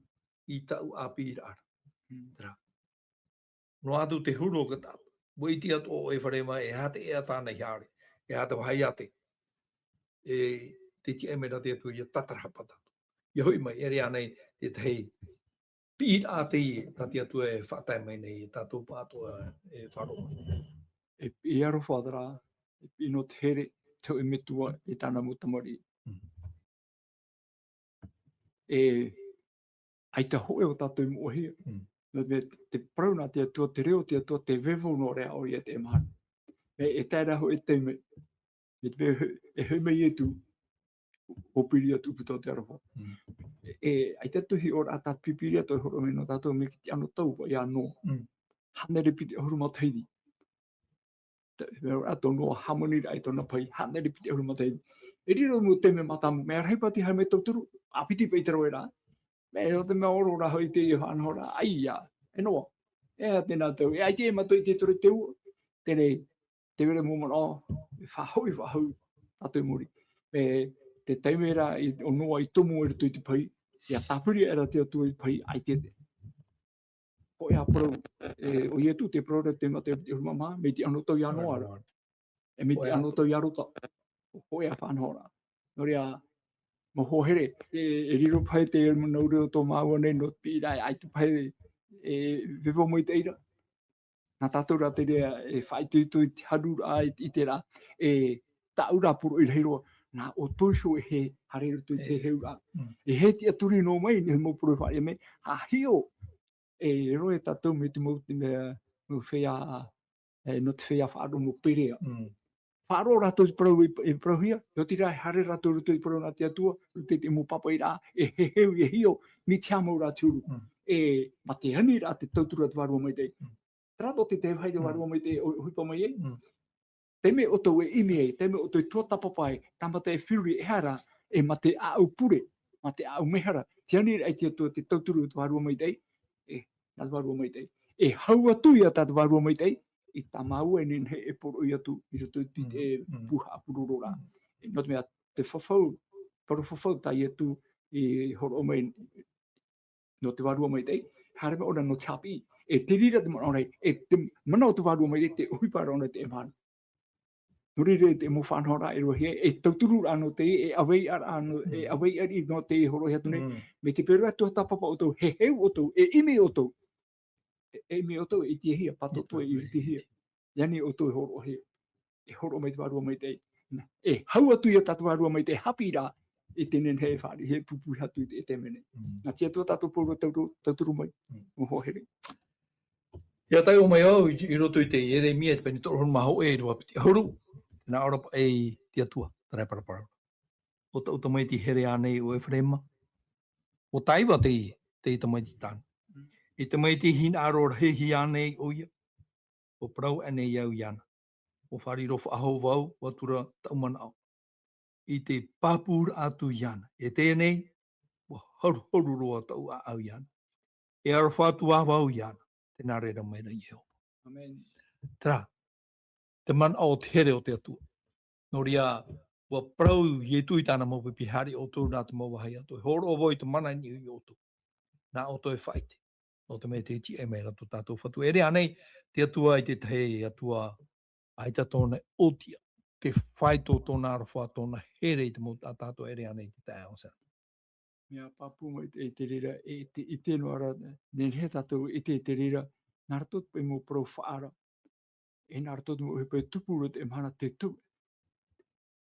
i taʻu ʻāpīraʻa ra. Terā. Noa atu te huru o ka taʻata. Ua ʻite atu ʻo Efereima, e aha te ʻēʻa tāna i haere. E aha te vāhi ātea. E te tiʻa mai ra te Atua ʻia tātarahapa tātou. ʻIa hoʻi mai, ʻere ānei te tahi piʻiraʻa teie tā te Atua e faʻatae mai nei, e tātou pāʻatoʻa e faʻaroʻo mai. E, e aroha terā, e piʻi nō te here, te hōʻē metua, e tāna mau tamariʻi. Mm. E, ʻaita hōʻē o tātou i moʻehia. Mm. Nō te mea, te parau nā te Atua, te reo o te Atua, te vevo noa ra ʻoia i teie mahana. E, e tae ra hōʻē taime, e te mea, e, e hoʻi mai Ietu, ʻo piri atu puta o te aroha. Mm. E, e, ʻaita atu hiʻoraʻa tā te Pīpīria tō e hōroʻa mai nō tātou, mai te anotau iā Noa. Mm. Hānere piti ʻahuru matahiti. Te, mea ora tō Noa hāmani ra i tōna pahi, hānere piti ʻahuru matahiti. E riro mau taime mātāmua, mea rahi paʻi te haere mai tauturu, ʻāpiti paʻi te roeraʻa. Mea nō te mea ʻōrero ra hoʻi teie faʻanahoraʻa, ʻaita, e Noa. E aha tēnā tau, e ʻaita e mātou i te toro i te ua, teie, te vai ra mau manaʻo, e faʻahoʻi, faʻahou, tātou i muri. E, te taime ra i, ʻo Noa i tomo i roto i te pahi, ʻia tāpiri aʻera te Atua i te pahi, ʻaita e, hōʻē ā parau, e, ʻo Ietu te parau ra te Mataio piti ʻahuru mā maha, mai te anotau iā Noa ra. E mai te anotau iā Rota. Hōʻē ā faʻanahoraʻa. Nō reira, mau hoa here, e, e riro paʻi te mau reo tō māua nei nō te piʻiraʻa, ʻaita paʻi, e, vevo maitaʻi ra. Nā tātou rā te reira, e faʻaitoito i te haruraʻa, i te, i te rā, e tāʻu rā poroʻi rahi roa, nā ʻoutou iho e hē, haere i roto i te heheuraʻa. Mm. E hē tiʻaturi noa mai, nei mau poroʻi faʻaʻite mai, ʻa hiʻo, e roaʻa tātou mai te mau, te mea, mau feiā, e, nō te feiā faʻaroʻo nō Perea. Mm. Faʻaroʻo rātou i te parau, e, e parauhia, ʻia oti rā, e haere rātou i roto i te parau nā te Atua, i te, te mau pāpaʻiraʻa, e heheu, e hiʻo, mai te aha mau rā te huru. Mm. E, mā te ani rā te tauturu a te Vārua Maitaʻi. Mm. Terā tō te, te vāhi te Vārua Maitaʻi, ʻo, ʻohipa mai ai. Mm. Taime ʻoutou e ʻimi ai, taime ʻoutou e tuatāpapa ai, tāmata e feruri, e aha rā, e mā te ʻāʻau pure, mā te ʻāʻau mehara, te ani rā i te Atua te tauturu o te Vārua Maitaʻi, e, nā te Vārua Maitaʻi. E hau atu ïa tā te Vārua Maitaʻi, i tā māua e nehenehe e poroʻi atu, i roto i te, mm, e, mm, pū haʻapurororaʻa. Mm. E, nō te mea, te fafau, parau fafau tā Ietu i hōroʻa mai, nō te Vārua Maitaʻi, haere mai ʻōna nō te haʻapiʻi, e te reira te manaʻo rahi, e te manaʻo o te Vārua Maitaʻi, te ʻohipa ra ʻōna i teie mahana. Nō reira te mau faʻanahoraʻa e roaʻa, e tauturu rā nō te, e ʻaveiʻa rā nō, e ʻaveiʻa riʻi nō te hōroʻahia atu nei, mm, mai te peu ra e tuatāpapa ʻoutou, e heheu ʻoutou, e ʻimi ʻoutou. E, e ʻimi ʻoutou, e ʻitehia, pātōtō e ʻitehia. ʻIa ani ʻoutou e hōroʻahia. E hōroʻa mai te Vārua Maitaʻi. Nā, e hau atu ïa tā te Vārua Maitaʻi, e haʻapiʻi rā, i te nehenehe e fāriʻi, e pupuhi atu i te, e te mea nei. Mm. Nā te Atua tātou pauroa tauturu, tauturu mai, mm, mau hoa here. ʻIa taiʻo mai au i, i roto i te Ieremia, te pene toru ʻahuru mā hōʻē, e rua piti ʻahuru, tē nā ʻō ra paʻi te Atua, terā e parapara. ʻO taʻu tamaiti here ānei ʻo Efereima? ʻO Taiva te, te tamaiti tāna. E tamaiti hinaʻaro rahi ānei ʻoia? ʻO parau aʻenei au iāna, ʻo fārerei faʻahou vau, ʻua tura taʻu manaʻo i te pāpūraʻa atu iāna. E teie nei, ʻua haruharu roa taʻu ʻāʻau iāna. E aroha atu ā vau iāna, tē nā reira mai ra Iehova. Amen. Terā, te manaʻo o te here o te Atua. Nō reira, ʻua parau Ietu i tāna mau pipi, haere ʻoutou nā te mau vāhi atoʻa. E hōroʻa vau i te mana i niʻa iā ʻoutou. Nā ʻoutou e faʻaʻite. Nō te mea tē tiʻa mai ra tō tātou Fatu. ʻEʻere ānei te Atua i te tahi Atua, ʻaita tōna ʻōtia, te fāito o tōna aroha, tōna here i te mau taʻata atoʻa, ʻeʻere ānei te taeaʻe Hōsana. Mea pāpū maitaʻi te reira, e te, ʻite noa ra, nehenehe tātou e ʻite i te reira, nā roto paʻi mau parau faʻaara. E nā roto te mau ʻohipa e tupu ra i teie mahana te tu-,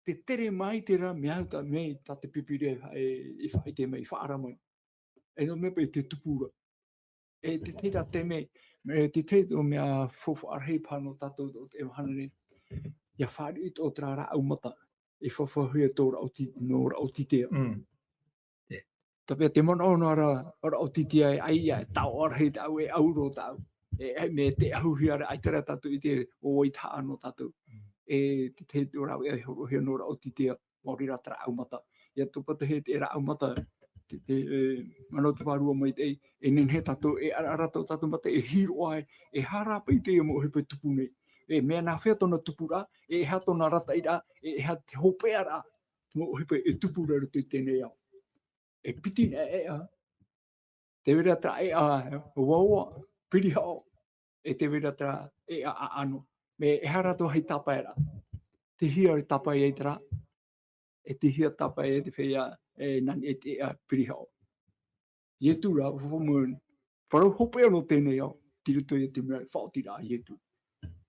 te tere maitaʻi ra, mea au tā, mea tā te Pīpīria e, e faʻaʻite mai, faʻaara mai. E nō te mea paʻi te tupu ra. E te tahi ra te mea, e te tahi tō mea faufaʻa rahi paha nō tātou i teie mahana nei. ʻIa fāriʻi atoʻa terā rāʻau mata, e fafauhia tō Raʻoti-, nō Raʻotitea. Mm. Tāpeʻa te manaʻo noa ra, Raʻotitea e ʻaita, e taoʻa rahi tāʻu, e ʻauro tāʻu. E, e mea tē ʻahuhia ra, ʻaita rā tātou i te ʻō i te haʻa nō tātou. Mm. E te tahi tō rāveʻa e hōroʻahia nō Raʻotitea, maori rā terā rāʻau mata. ʻIa tōpata hia te rāʻau mata, te, te, e, mana o te Vārua Maitaʻi, e nehenehe tātou, e ʻaraʻara tō tātou mata, e hiroʻa ai, e aha rā paʻi teie mau ʻohipa e tupu nei. E mea nāfea tōna tupuraʻa, e aha tōna arataʻiraʻa, e aha te hopeʻaraʻa, te mau ʻohipa e tupu ra i roto i teie nei ao. E piti nā ʻēʻa, Te vera terā ʻēʻa, ʻoaʻoa, pirihaʻo, e te vera terā ʻēʻa ʻaʻano. Mea ʻehara atoʻa hei tāpaeraʻa. Te hia e tāpae ai terā, e te hia tāpae ai te feiā, e nani e te ʻēʻa pirihaʻo. Ietu rā, fofo moe, parau hopeʻa nō teie nei ao, tei roto ia te mea e faʻaoti ra a Ietu.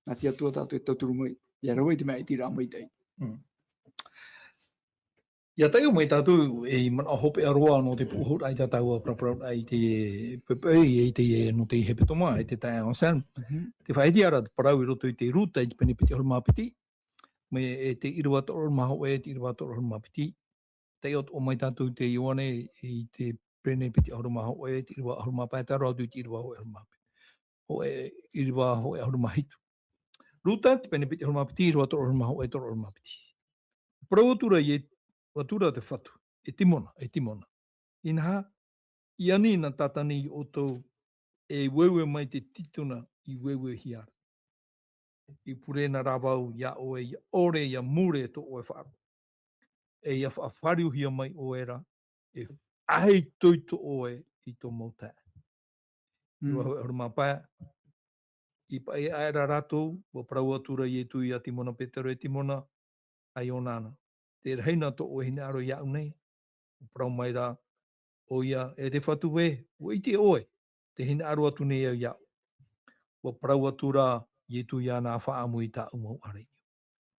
Nā te Atua tātou e tauturu mai, ʻia rave i te mea e tei ra maitaʻi. Mm. ʻIa taiʻo mai tātou ei manaʻo hopeʻa roa nō te pūʻohuraʻa i tā tāua paraparauraʻa i te poʻipoʻi, i te, nō te hepetoma, i te taeaʻe Anselme. Mhm. Tē faʻaʻitehia ra te parau i roto i te Ruta i te pene piti ʻahuru mā piti, mai e te ʻīrava toru ʻahuru mā hōʻē, te ʻīrava toru ʻahuru mā piti. Taiʻo atoʻa mai tātou i te Ioane i te pene piti ʻahuru mā hōʻē, te ʻīrava ʻahuru mā pae, tae roa atu i te ʻīrava hōʻē ʻahuru mā pae. Hōʻē, ʻīrava hōʻē ʻahuru mā hitu. Ruta, te pene piti ʻahuru mā piti, ʻīrava toru ʻahuru mā hōʻē, toru ʻahuru mā piti. Parau atu ra e, atu ra te Fatu, e Timona, e Timona. Inaha, i ani na Tātani ia ʻoutou, e ueue mai te tītona i ueuehia ra. I pure na ra vau ia ʻoe, ʻia ʻore, ʻia mure tō ʻoe faʻaroʻo. E ʻia faʻafāriuhia mai ʻoe ra, e faʻaitoito ʻoe i tō mau taeaʻe. Mm. ʻĪrava hōʻē ʻahuru mā pae, i paʻi aʻera rātou, ʻua parau atu ra Ietu ia Timona Petero, e Timona, a Iona na. Tē rahi na tō ʻoe hinaʻaro iāʻu nei? ʻUa parau mai ra ʻoia, e te Fatu ē, ʻua ʻite ʻoe, tē hinaʻaro atu nei au iāʻu. ʻUa parau atu ra Ietu iāna, ʻa faʻaʻamu i tāʻu mau ʻāreʻa.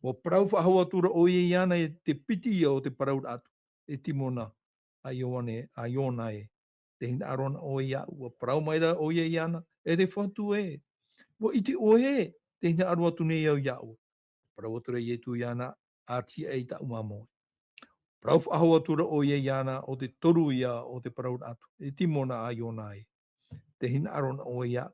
ʻUa parau faʻahou atu ra ʻoia iāna, e te piti ia o te parauraʻa atu, e Timona, a Ioane, a Iona ē, tē hinaʻaro na ʻoe iāʻu? ʻUa parau mai ra ʻoia iāna, e te Fatu ē, ʻua ʻite ʻoe ē, tē hinaʻaro atu nei au iāʻu. Parau atu ra Ietu iāna, ʻa tiaʻi i tāʻu mau moe. Parau faʻahou atu ra ʻoia iāna, o te toru ia o te parauraʻa atu, e Timona, a Iona ē, tē hinaʻaro na ʻoe iāʻu?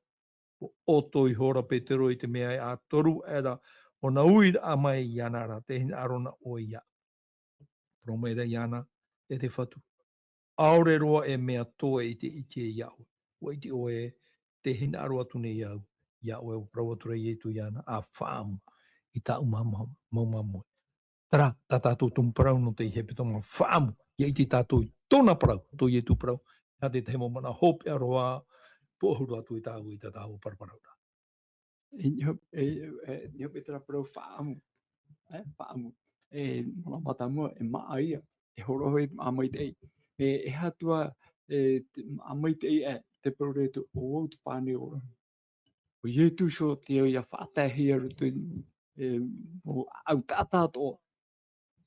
ʻUa ʻoto ihora Petero i te mea e toru aʻera ʻōna uiraʻa mai iāna ra, tē hinaʻaro na ʻoe iāʻu? Parau mai ra iāna, e te Fatu, ʻaore roa e mea toe i te ʻite iāʻu. ʻUa ʻite ʻoe ē, tē hinaʻaro atu nei au iāʻu. ʻUa parau atu ra Ietu iāna, ʻa faʻaʻamu i tāʻu mau, mau, mau, mau moe. Terā, tā tātou tumu parau nō teie hepetoma, faʻaʻamu, ʻia ʻite tātou i tōna parau, tō Ietu parau, ʻia tae i te mau manaʻo hopeʻa roa, pūʻohu atu i tāua, i tā tāua paraparauraʻa. E niʻa, e, e, niʻa i terā parau faʻaʻamu, e, faʻaʻamu. E, manaʻo mātāmua, e māʻa ia, e hōroʻahia i te māʻa maitaʻi. E, e aha atu ā, e, te māʻa maitaʻi, e, te parau ra Ietu, ʻo vau te pane ora. ʻO Ietu iho te au ʻia faʻataehia i roto i, e, mau ʻāʻau taʻata atoʻa.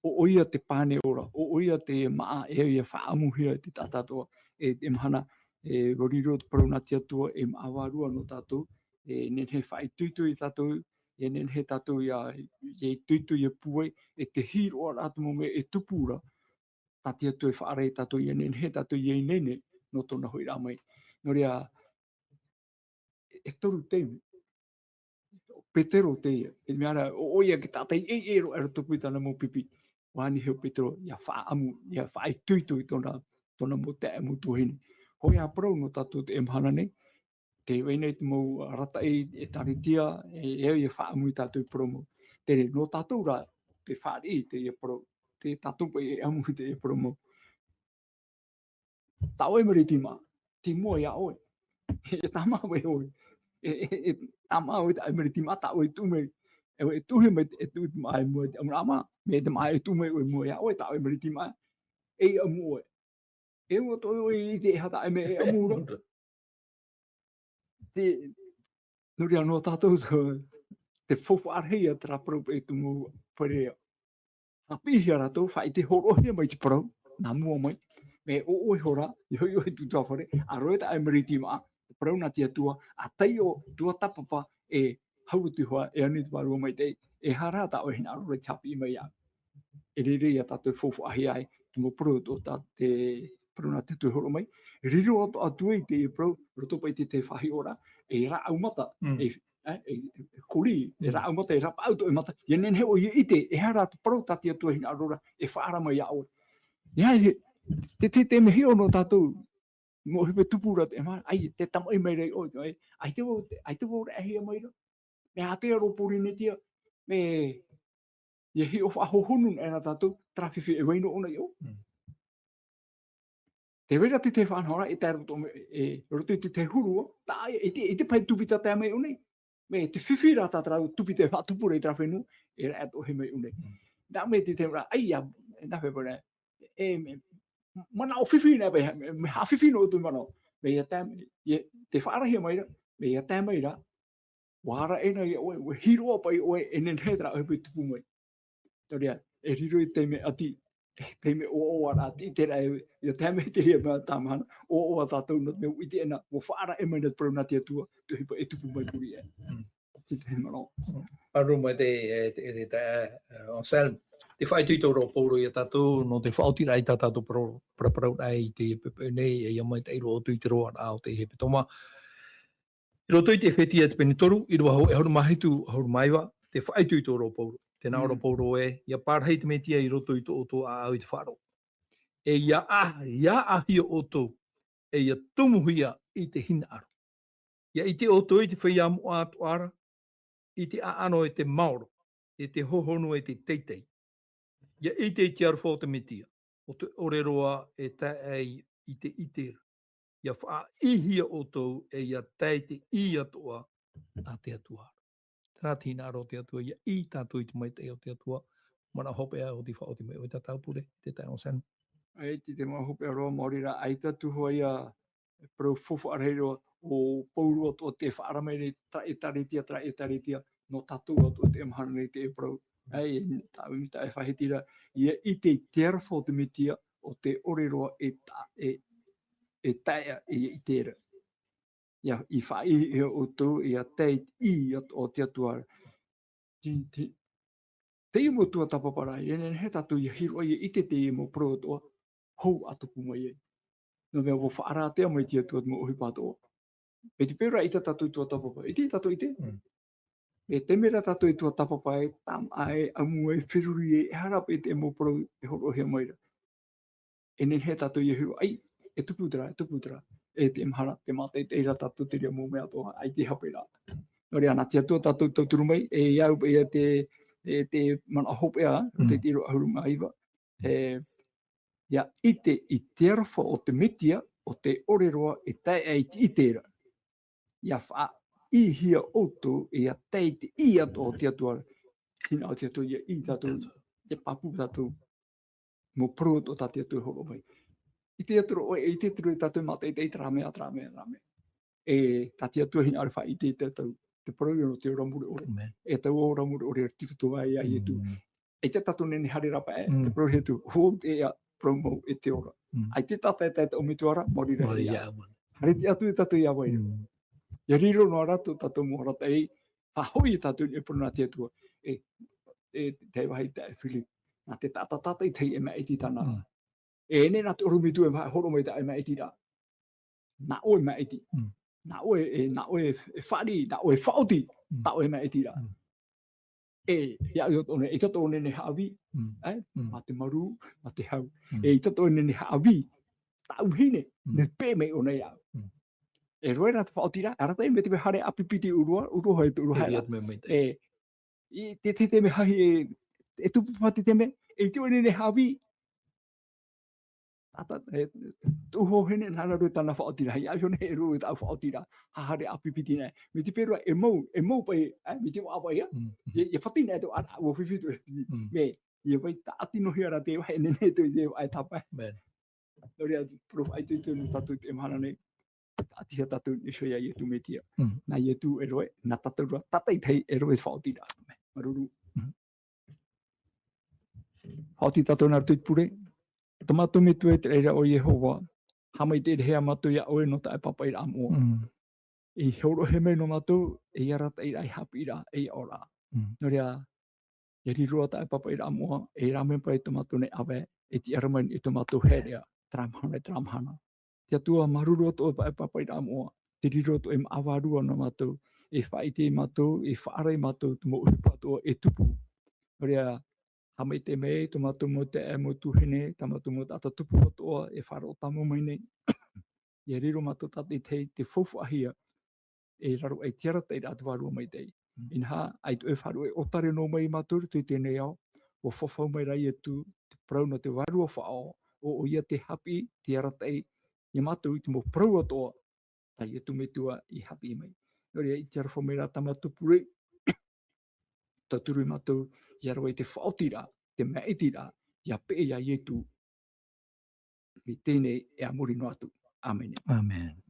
ʻO, ʻoia te pane ora, ʻo, ʻoia te māʻa e au ʻia faʻaʻamuhia i te taʻata atoʻa. E, e mahana, e, ʻua riro te parau nā te Atua, e māʻa vārua nō tātou, e nehenehe e faʻaitoito ia tātou, e nehenehe tātou ʻia, ʻia itoito, ʻia pūai, e te hīroʻaraʻa atu mau mea e tupu ra, tā te Atua e faʻaara ia tātou, ʻia nehenehe tātou ʻia ineine nō tōna hoʻiraʻa mai. Nō reira, e toru taime. ʻO Petero teie, e mea ra, ʻo, ʻoia te taʻata i ʻeiʻei roa e tupu i tāna mau pipi. ʻUa ani hia ʻo Petero, ʻia faʻaʻamu, ʻia faʻaitoito i tōna, tōna mau taeaʻe, mau tuahine. Hōʻē ā parau nō tātou i teie mahana nei, tē vai nei te mau arataʻi ʻĒtārētia, e, e au ʻia faʻaʻamu ia tātou i parau mau. Terā, nō tātou rā, te fāriʻi i teie parau, te tātou paʻi e ʻamu i teie parau mau. Tā ʻoe mereti māʻa, tei mua iā ʻoe. E tāmā vau ʻoe. E, e, e tāmā ʻoe tā ʻoe mereti māʻa, tā ʻoe e tuʻu mai. E, e tuʻu mai, e tuʻu mai i mua i te ʻamuraʻa māʻa, mea te māʻa e tuʻu mai ʻoe i mua iā ʻoe, tā ʻoe mereti māʻa. E ʻamu ʻoe. E ʻua ʻite ʻoe i te aha tā ʻoe mea e ʻamu ra. Te, nō reira nō tātou te, te faufaʻa rahi ia terā parau e tumu perea. Haʻapiʻihia rātou, faʻaʻite hōroʻahia mai te parau, nā mua mai. Mea ʻoʻoe ihora, i hoʻi ʻoe i te ʻutuāfare, ʻa roe tā ʻoe mereti māʻa, te parau nā te Atua, ʻa taiʻo, tuatāpapa, e hau atu iho ā, e ani i te Vārua Maitaʻi, e aha rā tā ʻoe hinaʻaro ra i te haʻapiʻi mai iāʻu. E reira ia tātou e faufaʻahia ai, te mau parau atoʻa tā te parau nā te Atua e hōroʻa mai, riro atoʻa atu ai teie parau, roto paʻi i te, te faʻahiʻoraʻa, e rāʻau mata, Mm. e, e, e, e kori, e Mm. rāʻau mata, e rapaʻau tō ʻoe mata, ʻia nehenehe ʻoe ʻia ʻite, e aha rā te parau tā te Atua e hinaʻaro ra, e faʻaara mai iā ʻoe. ʻIa, he, te, te, te mea hiʻo nō tātou, mau hipe tupu ra te, e mā, ʻaita e tamaʻi mai ra ʻoe, ʻaita, ʻaita vau, ʻaita vau e raʻehia mai ra. Mea ātea roa Pōrīnetia, mea, ʻia hiʻo faʻahohonu na e nā tātou, terā fifi e vai noa ʻōna i ʻō. Mm. Te vai ra te tahi faʻanahoraʻa e tae roto, e, roto i te tahi huru, tā, e te, e te pae tupita tae mai ʻō nei. Mai te fifi rā tā terā tupita e faʻatupu ra i terā fenua, e rave atoʻa hē mai ʻō nei. Mm. Nā ʻō mai te tahi ra, ʻaita, e nā hea paʻi ra, e, me, manaʻo fifi nā paʻi, me, me haʻafifi noa ʻoutou manaʻo. Mai ia tae, ia, tē faʻarahia mai ra, mai ia tae mai ra, ʻua ara ʻē na ia ʻoe, ʻua hiroʻa paʻi ʻoe, e nehenehe terā ʻohipa e tupu mai. Nō reira, e riro i te taime ʻati, e taime ʻoaʻoa rā, te, te rā, e, ia tae mai te reira mea tāmahana, ʻoaʻoa tātou nō te mea ʻua ʻite ʻē na, ʻua faʻaara ʻē mai na te parau nā te Atua, te ʻohipa e tupu mai i muri iho. Mm. Te tahi manaʻo. Mm. Māuruuru maitaʻi, e, te, te, te, e, Anselme, tē faʻaitoito ra ʻo Paulo ia tātou, nō te faʻaotiraʻa i tā tātou parau, parau, parauraʻa i teie poʻipoʻi nei, e ʻia maitaʻi roa ʻoutou i te roaraʻa o te hepetoma. I roto i te Efetia te pene toru, ʻīrava hau ʻahuru mā hitu, ʻahuru mā iva, tē faʻaitoito ra ʻo Paulo. Tē nā ʻō ra ʻo Mm. Paulo ē, ʻia parahi te Metia i roto i tō ʻoutou ʻāʻau i te faʻaroʻo. E ʻia ʻā-, ʻia ʻāʻāhia ʻoutou, e ʻia tumuhia i te hinaʻaro. ʻIa ʻite ʻoutou i te feiā moʻa atoʻa ra, i te ʻaʻano e te maoro, i te hohonu e te teitei. ʻIa ʻite i te aroha o te Metia, ʻo te ʻore roa e tae ai i te ʻite ra. ʻIa faʻaʻīhia ʻoutou e ʻia tae i te ʻī atoʻa a te Atua. Terā te hinaʻaro o te Atua, ʻia ʻī tātou i te maitaʻi o te Atua, manaʻo hopeʻa ʻo tē faʻaoti mai ʻoe i tā tātou pure, te taeaʻe Anselme. ʻAita, te manaʻo hopeʻa roa, maori rā, ʻaita atu hoʻi ia parau faufaʻa rahi roa, ʻo Paulo atoʻa tē faʻaara mai nei terā ʻēkālesia, terā ʻēkālesia, nō tātou atoʻa i teie mahana nei te parau. ʻAita, e, tā, e faʻahiti ra, ʻia ʻite i te aroha o te Metia, ʻo te ʻore roa e ta-, e, e taeaʻe i te ʻite ra. ʻIa, ʻia faʻaʻī ʻoutou, ʻia tae i te ʻī atoʻa o te Atua ra. Te, te, teie mau tuatāpapa ra, e nehenehe tātou ʻia hiroʻa, ʻia ʻite teie mau parau atoʻa, hou ʻa tupu mai ai. Nō te mea ʻua faʻaara atoʻa mai te Atua te mau ʻohipa atoʻa. Mai te peu ra ʻaita tātou i tuatāpapa, ʻite tātou ʻite. Mm. E taime rā tātou i tuatāpapa ai, tāmā ai, ʻamu ai, feruri ai, e aha rā paʻi te mau parau e hōroʻahia mai ra. E nehenehe tātou ʻia hiroʻa, ʻaita, e tupu terā, e tupu terā. E te mahara, tē mātaʻitaʻi ra tātou i te reira mau mea atoʻa, ʻaita e hape ra. Nō reira, nā te Atua tātou i tauturu mai, e au paʻi ia te, e te manaʻo hopeʻa, Mm. te ʻīrava ʻahuru mā iva. E, ʻia ʻite i te aroha o te Metia, ʻo te ʻore roa e tae ai i te ʻite ra. ʻIa faʻaʻīhia ʻoutou, e ʻia tae i te ʻī atoʻa o te Atua ra. Hinaʻaro te Atua, ʻia ʻī tātou, ʻia pāpū tātou. Mau parau atoʻa tā te Atua e hōroʻa mai. ʻIte atu ra ʻoe, e ʻite atu ra tātou e mātaʻitaʻi terā mea, terā mea, terā mea. E, tā te Atua hinaʻaro e faʻaʻite i te tau, te parau nō te ora mure ʻore. Amen. E taua ora mure ʻore e tiro atu ai ia Ietu. Mm. ʻAita tātou e nehenehe e haere ra paʻi, Mm. te parau Ietu, hou te ea, parau mau e te ora. Mm. ʻAita tātou e tae i te ʻō metua ra, maori rā Maori ia. ia, Amen. Haere atu tātou i te vai ra. Mm. ʻIa riro noa rā tō tātou mau arataʻi, faʻahoʻi tātou i te parau nā te Atua. E, e, te vāhi taeaʻe Philip. Nā te taʻata tātaʻitahi e māʻiti tāna. Mm. E, ʻeʻere nā te ʻorometua e hōroʻa mai tā e māʻiti ra. Nā ʻoe e māʻiti. Mm. Nā ʻoe, e, nā ʻoe e fāriʻi, nā ʻoe e faʻaoti, Mm. tā ʻoe e māʻiti ra. Mm. E, ia, ia tō nei, ʻaita tō nei e haʻavī, Mm. e, Mm. mā te marū, mā te hau. Mm. E, ʻaita tō nei e haʻavī, tāʻu vahine, Mm. nō te pē mai ʻōna iāʻu. Mm. E roa rā te faʻaotiraʻa, arataʻi mai te mea haere ʻāpipiti ʻōrua, ʻōrua hoʻi te ʻōrua E, haere. ia te mea maitaʻi. E, i te, te, te mea hahi e, e tupu paʻi te mea, e ʻaita ʻoe e nehenehe e haʻavī. Tata, e, tō vahine nā rātou tāna faʻaotiraʻa, ia iho nei e rua tāʻu faʻaotiraʻa, haere ʻāpipiti nei. Mai te peu ra, e mau, e mau paʻi, e, mai te vaʻa paʻi, e. Mm. Ia, ia fati nei te vaʻa, ʻua fifi atu, e. Mm. Mea, ia vai tāʻati noa hia rā te vaʻa, e nehenehe atu i te vaʻa e tāpae. Amen. Nō reira, parau faʻaitoito nō tātou i teie mahana nei. Tāʻatihia tātou i niʻa iho ia Ietu Metia. Mm. Nā Ietu e roaʻa, nā tātou rā, tātaʻitahi e roaʻa i te faʻaotiraʻa. Māuruuru. Mm. Faʻaoti tātou nā roto i te pure. Tō mātou Metua i te raʻi ra ʻo Iehova, haʻamaitaʻi rahi ā mātou ia ʻoe nō tā ʻoe pāpaʻiraʻa moʻa. Mm. I hōroʻahia mai nō mātou, e arataʻiraʻa, e haʻapiʻiraʻa, e aʻoraʻa. Mm. Nō reira, ia riro ā tā ʻoe pāpaʻiraʻa moʻa, e rāveʻa paʻi tō mātou nei ʻāvae, e tiʻa ra mai i tō mātou haereʻa, terā mahana, terā mahana. Te Atua, māuruuru atoʻa paʻi, pāpaʻiraʻa moʻa, tē riro atoʻa e māʻa vārua nō mātou, e faʻaʻite ia mātou, e faʻaara ia mātou, te mau ʻohipa atoʻa e tupu. Nō reira, haʻamaitaʻi mai tō mātou mau taeaʻe, mau tuahine, tā mātou mau taʻata tupu atoʻa, e faʻaroʻo tāmau mai nei. Ia riro mātou tātaʻitahi, tē faufaʻahia, e raro aʻe i te arataʻiraʻa a te Vārua Maitaʻi. Mm. Inaha, ʻaita ʻoe e faʻaruʻe ʻōtare noa mai ia mātou i roto i teie nei ao, ʻua fafau mai rā Ietu, te parau nō te Vārua Faʻaora, ʻo, ʻoia te haʻapiʻi, te arataʻi, ia mātou i te mau parau atoʻa, tā Ietu Metua i haʻapiʻi mai. Nō reira, i te aroha mai rā tā mātou pure, tauturu mātou, ʻia roaʻa i te faʻaotiraʻa, te maʻitiraʻa, ʻia peʻe ia Ietu, i teie nei e a muri noa atu. ʻĀmene. ʻĀmene.